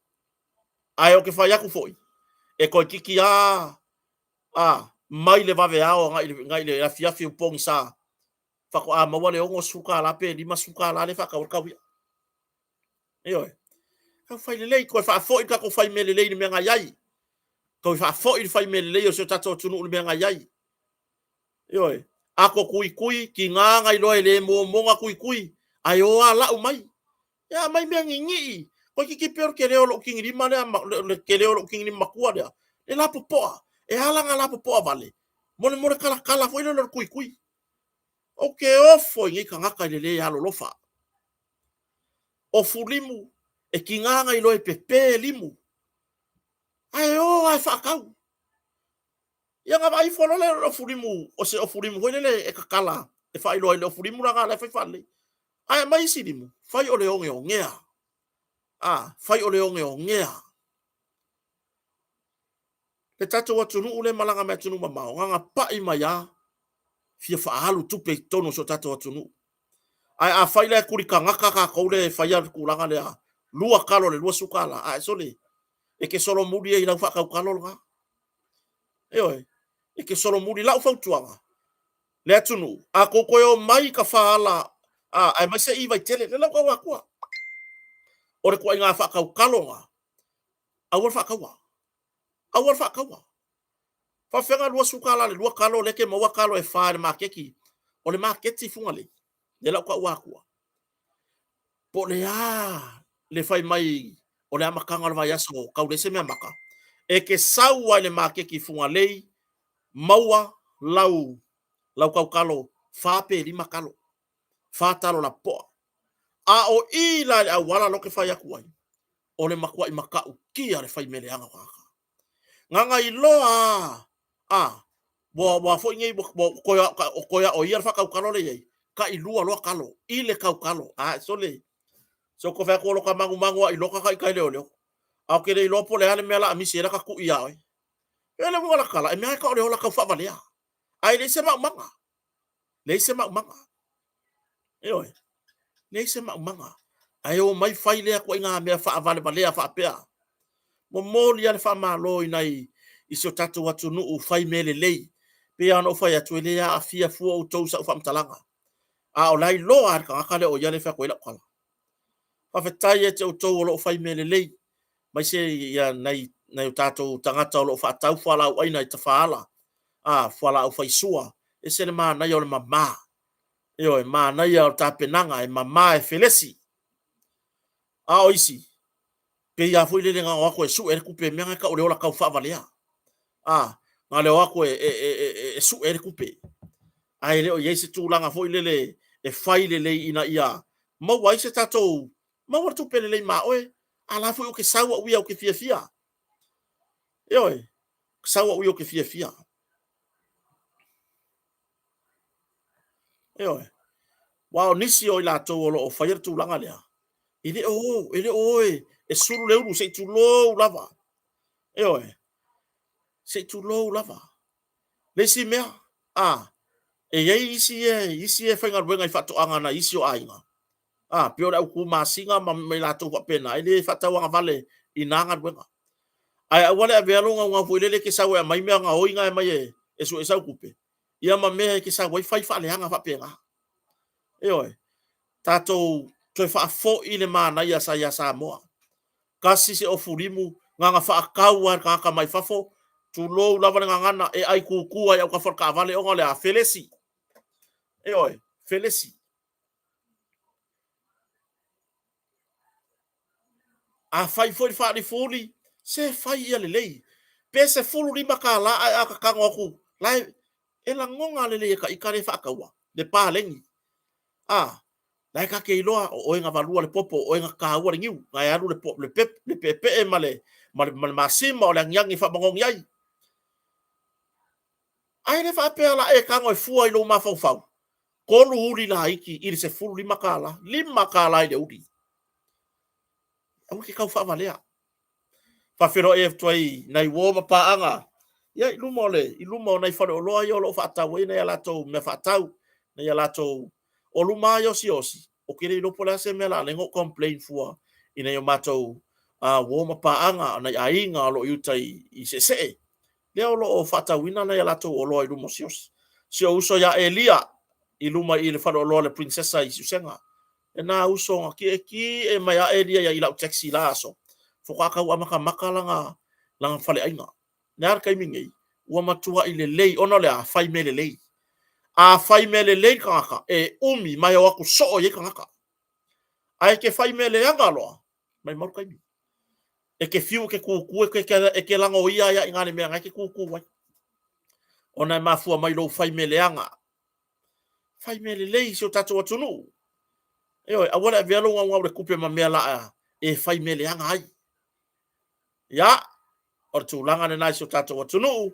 A: Ae ou te fai atu foi, e toeitiiti lava a, mai le vaveao agai i le afiafi ua pogisa, faatoa maua le $60 pe $50 lea e faatau ai le tau i'a. Ioe. Tau fai lelei, toe faafoi le tatou fai mea lelei i le mea na i ai. Toe faafoi le fai mea lelei o si o tatou atunuu i le mea na i ai. Ioe. Ato tuitui, tiga na iloa e le momoga tuitui, ae o lava lau mai. Ia aumai mea ninii. Toeitiiti pei o le tele o lou tigilima lea, le tele o lou tigilima matua lea, le lapopoa. E ala ona lapopoa vale, mo le talatala foi lea o le tuitui. Ou te ofo i nei tagata i le le alolofa. Ofu limu, e tiga ona iloa e pepe limu, ae o lava e faatau. Ia ona vaai ifo loa lea o le ofulimu, o se ofulimu foi lele e tatala e faailoa ai le ofulimu la la e fai faalelei. Ae aumai isi limu, fai o le ogeogea. A, fai o le ogeogea. Le tatou atunuu lea e malaga mai atunuu mamao, na ona pai mai lava fia faaalu tupe i totonu o si o tatou atunuu. Ae afai la e tuli tagata tatou lea e faia le tulaga lea, lua talo i le $20, ae sole, e te solomuli ai i lau faatautalo lena. Ioe, e te solomuli. Lau fautuaga, le atunuu, a tou toe o mai i tafaala aemaise i Vaitele, lea la ua tau atua. O le ituaiga faatautalo lena, aua le faataua. Aua le faataua. Faafefea na $20 i le lua talo lea e te maua talo e fa i le maketi. O le maketi i Fugalei, lea la ua tau atua. Po o le a le fai mai o le amataga o le vaiaso tau leai se meamata, e te sau lava i le maketi i Fugalei, maua lau tautalo fa pe lima talo, fa talo lapopoa. A o i la i le auala la ou te fai atu ai, o le matuai matautia le fai mea leaga o tagata. Na ona iloa lava, a, ua foi nei, ua toe aoia le faatautalo lea e i ai, tai lua loa talo i le tautalo. A, sole, se ou te fai atu o lota manumanu lava i lota ita i leoleo. Ae ou te le iloa po o le a le mea o le a misi ai lata tui ia oe. E le uiga o la tala, e mea lava e tau o le ola taufaavalea. Ae leai se maumaga. Leai se maumaga. Ioe. Leai se maumaga. Ae omai fai lea ituaiga mea faavalevalea faapea. Momoli lava le faamalo i nai i si o tatou atunuu fai mea lelei. Pei lava ona ou fai atu, e le aafia fua outou i sau faamatalaga. A o la e iloa lava e le tagata lea o ia lea e fai atu ai lau tala. Faafetai ia te outou o lo o fai mea lelei, aemaise ia nai o tatou tagata o lo o faatau fualaau aina i tafaala, a, fualaau faisua, e ese le manaia o le mama. Ioe, manaia o le tapenaga e mama e felesi. A o isi, pei lava foi lele na o atu e sue le tupe, mea na e tau o le ola taufaavalea. A, na o le o atu e sue le tupe. Ae le o i ai se tulaga foi lele e fai lelei ina ia maua ai se tatou, maua le tupe lelei ma oe, a la foi ou te sau au ia ou te fiafia. Ioe, sau au ia ou te fiafia. Ioe. Aua o nisi o i latou o lo o faia le tulaga lea, e le o o, e le o o e sulu le ulu, se i tulou lava. Ioe. Se i tulou lava. Le isi mea, a, e i ai isi e, isi e faigaluega i faatoaga a nai isi o aiga, a, pei o le au tumasina ma i latou faapena, e le faatauagavale i na galuega. Ae aua le avea lou naunau foi lele e te sau e aumai mea gaoi na e aumai e sue sau tupe, ia ma mea e te sau ai fai faaleaga faapena. Ioe. Tatou toe faafoi le manaia sa ia Samoa. Tasi se ofulimu, na ona faatau lava e le tagata mai fafo, tulou lava le gagana, e ai tutu lava i autafa o le taavale ona o le a? Felesi. Ioe, felesi. A fai foi le faalifuuli, se fai ia lelei. Pe $15 ae a tatago atu, la e, e lagona lelei e ta ita le faataua, le paleni. A, la e ta te iloa, o oe na valua le popo, o oe na taua le niu, na e alu le, le, pep, le peepee ma le, ma le, ma le masima o le agiagi e faamanogi ai. Ae le faapea la e tago e fua i lou mafaufau, tolu uli laiti i le $15, $5 i le uli. Aua te tau faavalea. Faafeiloai atu ai nai uo ma paaga ia i luma o le i luma o nai faleoloa ia o lo o faatau ai nai a latou mea faatau, nai a latou o luma lava ia o siaosi. Ou te le iloa po o le a se mea o le a ala ai ona ou complain fua i nai o matou uo ma paaga, nai aiga o lo o i uta i Seesee, lea o lo o faatauina nai a latou oloa i luma o si ou uso ia Elia i luma i le faleoloa o le Princessa i Siusega. Lena uso na tietie mai lava Elia i lau taxi i la aso, faatoa tau amatamata lana faleaiga. Le a le taimi nei, ua matuai lelei ona o le a? Fai mea lelei. A fai mea lelei le tagata, e umi ma e o atu soo i ai tagata. Ae te fai mea leaga loa, maumau le taimi. E te fiu e te tutu, e te lagoia ai lava i ina le mea na e te tutu ai. Ona e mafua mai lou fai mea leaga. Fai mea lelei i si o tatou atunuu. Ioe, aua le avea lou naunau i le tupe ma mea la e fai mea leaga ai. Ia, o le tulaga lena i si o tatou atunuu.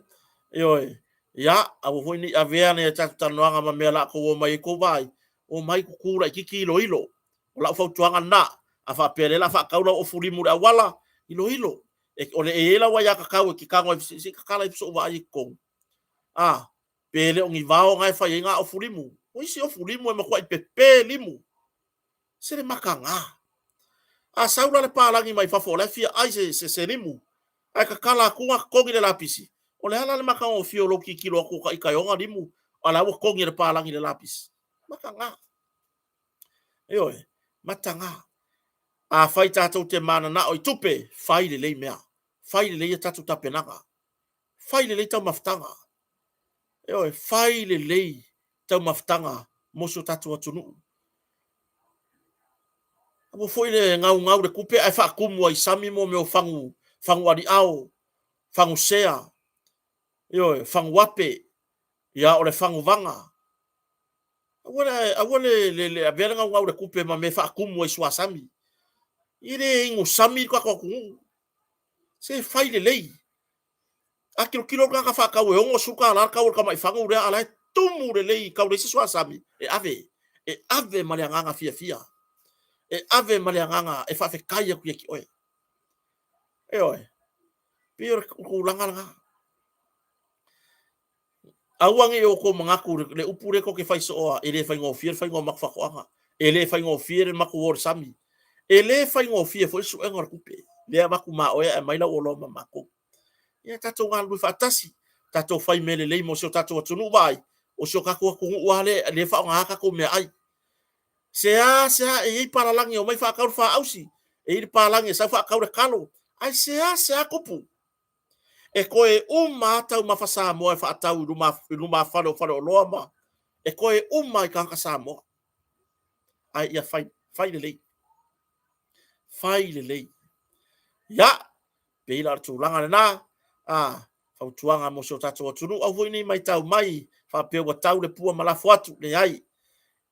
A: Ioe, ia, aua foi ne i avea nai a tatou talanoaga ma mea la outou o mai ai tou vaai, omai tutu laitiiti iloilo. O lau fautuaga lena. A faapea o lea o le a faatau lau ofulimu i le auala, iloilo. E, o le, e i ai lau aiatatau e te tago ai, se i tatala ifo se i ou vaai i totonu. A, pe le o ni vao na e fai ai na ofulimu. O isi ofulimu e matuai pepe limu. Se le mataga. A sau la le palagi mai fafo o la e fia ai se limu, ae tatala atu ona togi le lapisi, o le a la le matagofie o lou tilotilo atu o ita e ona limu, a o la ua togi e le palagi le lapisi? Mataga. Ioe, mataga. Afai tatou te mananao i tupe, fai lelei mea. Fai lelei a tatou tapenaga. Fai lelei taumafataga. Ioe, fai lelei taumafataga mo si o tatou atunuu. Aua foi le gaugau le tupe ae faatumu ai i sami mo mea o fagu, fagu aliao, fagu sea, ioe, fagu ape, ia o le fagu vaga. Aua le, aua le, le, le avea le gaugau le tupe ma mea faatumu ai suasami. E le inu sami le tatou atunuu. Se fai lelei. A tilotilo le tagata faatau e $60 le tau o le tamai fagu lea, a o la e tumu lelei tau leai se suasami, e ave, e ave ma le agaga fiafia. E ave ma le agaga e faafetai atu ia te oe. Ioe, pei o le tulaga lena. Aua ne i outou manatu le upu lea tou te fai sooa, e le faigofie le faiga o matou faatoaga, e le faigofie le matou o i le sami, e le faigofie foi le suega o le tupe, lea e avatu ma oe ae aumai lau oloa ma matou. Ia tatou galulue faatasi, tatou fai mea lelei mo si o tatou atunuu. Vaai, o si o tatou atunuu lava lea e faaaoga tatou meaai. Sea, sea, e i ai palalagi e omai faatau le faausi, e i ai le palagi e sau faatau le talo, ae sea, sea tupu. E toe uma lava taumafa Samoa e faatau i lumafale o faleoloa ma e toe uma i tagata Samoa. Ae ia fai, fai lelei. Fai lelei. Ia, pei la o le tulaga lena, a, fautuaga mo si o tatou atunuu, aua foi ne i matau mai faapea ua tau le pua ma lafo atu, leai.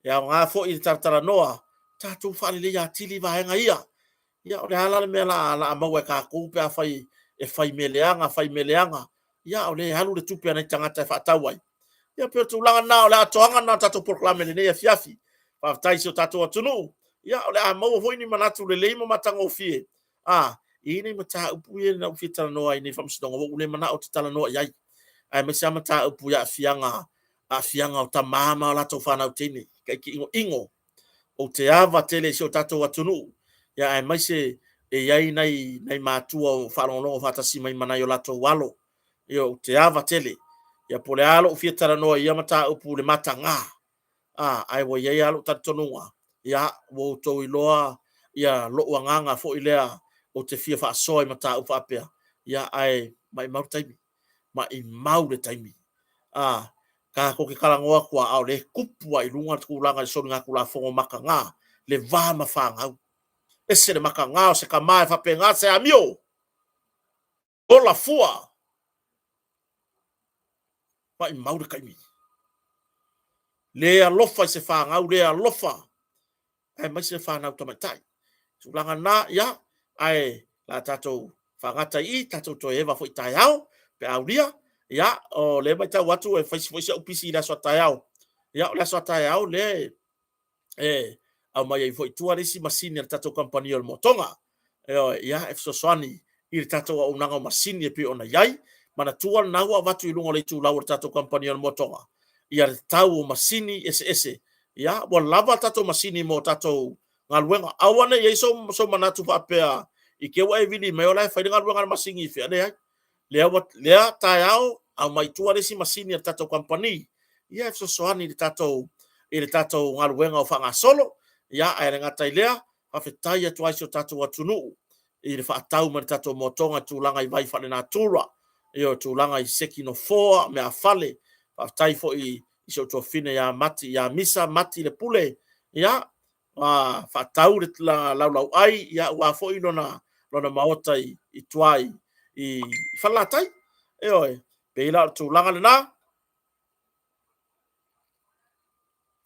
A: E aoga foi le talatalanoa, tatou faaleleia atili vaega ia. Ia, o le a la le mea o le a maua e tatou pe afai e fai mea leaga, fai mea leaga, ia o lea e alu le tupe a nai tagata e faatau ai. Ia pei o le tulaga lena, o le atoaga lena o le tatou polokalame i lenei afiafi. Faafetai i si o tatou atunuu. Ia, o le a maua foi ni manatu lelei ma matagofie. A, e i ai nai mataupu ia na ou fia talanoa ai nei i faamasinoga, ua ou le manao ou te talanoa i ai, aemaise lava mataupu i aafiaga, aafiaga o tama ma o latou fanau teine, taiti inoino. Ou te ava tele i si o tatou atunuu, ia aemaise e i ai nai, nai matua o faalogologo faatasi mai ma nai o latou alo. Ia ou te ava tele. Ia po o le a lou fia talanoa i ia mataupu i le mataga, a, ae ua i ai lava lou talitonuga, ia, ua outou iloa ia lou agaga foi lea ou te fia faasoa i mataupu faapea, ia, ae maumau le taimi, maumau le taimi. A, tatou te talanoa atu lava, a o lea e tupu lava i luga le tulaga i le soligatulafono mataga, le va ma fanau. Ese le mataga o se tama e faapena se amio, ola fua, maumau le taimi. Le alofa i se fanau, le alofa, aemaise le fanau tamaitai. Tulaga na, ia, ae la tatou faagata i i, tatou toe eva foi taeao, pe a aulia, ia, o lea e matau atu e fai foi si au pisi i le aso a taeao. Ia, o le aso a taeao lea e aumai ai foi i tua le isi masini a le tatou kamupani o le Motoga. Ioe, ia, e fesoasoani i le tatou auaunaga o masini e pei ona i ai. Manatua lena ua avatu i luga o le itulau o le tatou kamupani o le Motoga, ia le tau o masini eseese. Ia, ua lava tatou masini mo tatou galuega. Aua ne i i ai sou manatu faapea i te i ua e vili mai o la e fai le galuega a le masini i fea. Leai. Lea ua lea taeao aumai tua le isi masini a le tatou kamupani, ia e fesoasoani i le tatou i le tatou galuega o faagasolo. Ia ae le gata i lea, faafetai atu ai i si o tatou atunuu i le faatau mai le tatou motoga i tulaga i vai faalenatura, ia o tulaga i seki nofoa, meafale. Faafetai foi i si ou tuafafine ia Mati ia Misa Mati Lepule, ia, faatau le laulauai ia aua foi lona lona maota i, i tua i, i Falelatai. Ioe, pei la o le tulaga lena.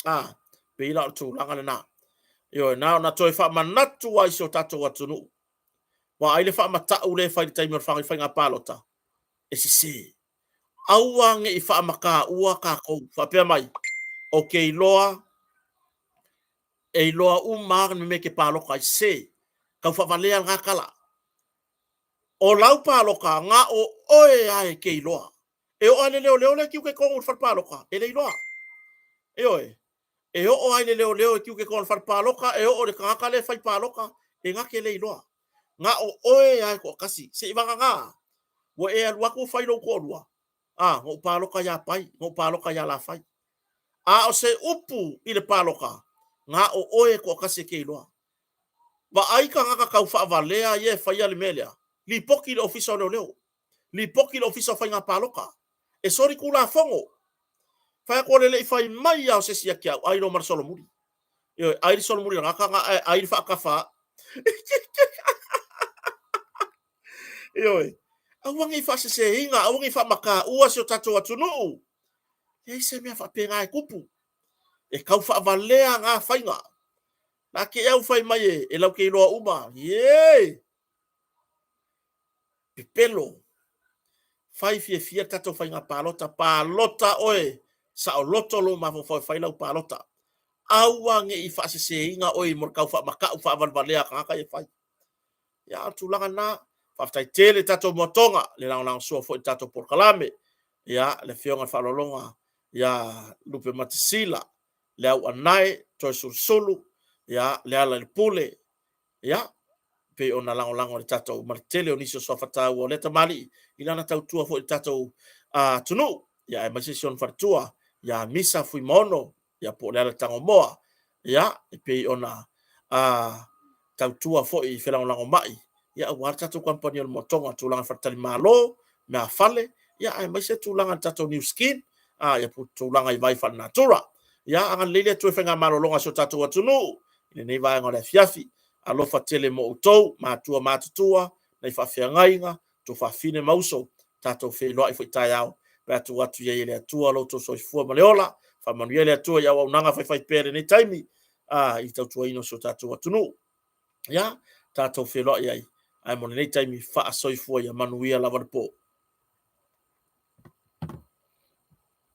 A: A, pei la o le tulaga lena. Ioe, na ona toe faamanatu ai si o tatou atunuu. Ua ai le faamatau le fai i le taimi o le faiga palota, e sese. Aua ne i faamataua tatou faapea mai, ou te iloa e iloa uma lava le mea e te palota ai. Se, tau faavalea lena tala. O lau palota, na o oe lava e te iloa. E oo lava i le leoleo lea e tiute i totonu o le fale palota, e le iloa. Ioe. E oo lava i le leoleo e tiute i totonu o le fale palota, e oo i le tagata lea e fai palota, e na te le iloa. Na o oe lava e toatasi, seivagana ua e alu atu fai lou toalua, a, na ou palota ia Pai, na ou palota ia Lafai. A o se upu i le palota, na o oe e toatasi e te iloa. Vaai tagata tau faavalea ia e faia le mea lea, lipoti i le Ofisa o Leoleo, lipoti i le Ofisa o Faiga Palota, e soli tulafono. Fai atu o le le i fai mai lava o se isi ia te au, ai loa ma le solomuli. Ioe, ai le solomuli i le tagata lena ae ai le faatafa au. Ioe, aua ne i faaseseina, aua ne i faamataua si o tatou atunuu. E leai se mea faapena e tupu. E tau faavalea na faiga. Na te au fai mai e lau te iloa uma. Ie! Pepelo. Fai fiafia le tatou faiga palota. Palota oe, saoloto lou mafaufau e fai lau palota. Aua ne i faaseseina oe mo le tau faamatau faavalevalea a tagata ia e fai. Ia, o le tulaga lena. Faafetai tele i tatou moatoga, le lagolagosua foi i le tatou polokalame. Ia, le Afioga i le Faaaloaloga ia Lupematasila, Leauanae, Toeolesulusulu, ia, Lealailepule, ia, pei ona lagolago i le tatou ma le tele o nisi o suafa taua o lea tamalii i lana tautua foi i le tatou atunuu, ia, aemaise si ona faletua ia Misa Fuimaono, ia po o Leala Tagomoa, ia, e pei ona tautua foi i felagolagomai, ia, aua le tatou kamupani o le Motoga, tulaga faletalimalo, meafale, ia, aemaise tulaga i le tatou New Skin, ia, tulaga i vai faalenatura. Ia, agalelei le Atua i faigamalologa a si o tatou atunuu i lenei vaega o le afiafi. Alofa tele mo outou, matua matutua, nai faafeagaiga, tuafafine ma uso, tatou feiloai foi taeao pe a tuu atu i ai e le Atua lo outou soifua ma le ola. Faamanuia le Atua i auaunaga faifaipea i lenei taimi i le tautuaina o si o tatou atunuu. Ia, tatou feiloai ai, ae mo lenei taimi, faasoifua ia manuia lava le po.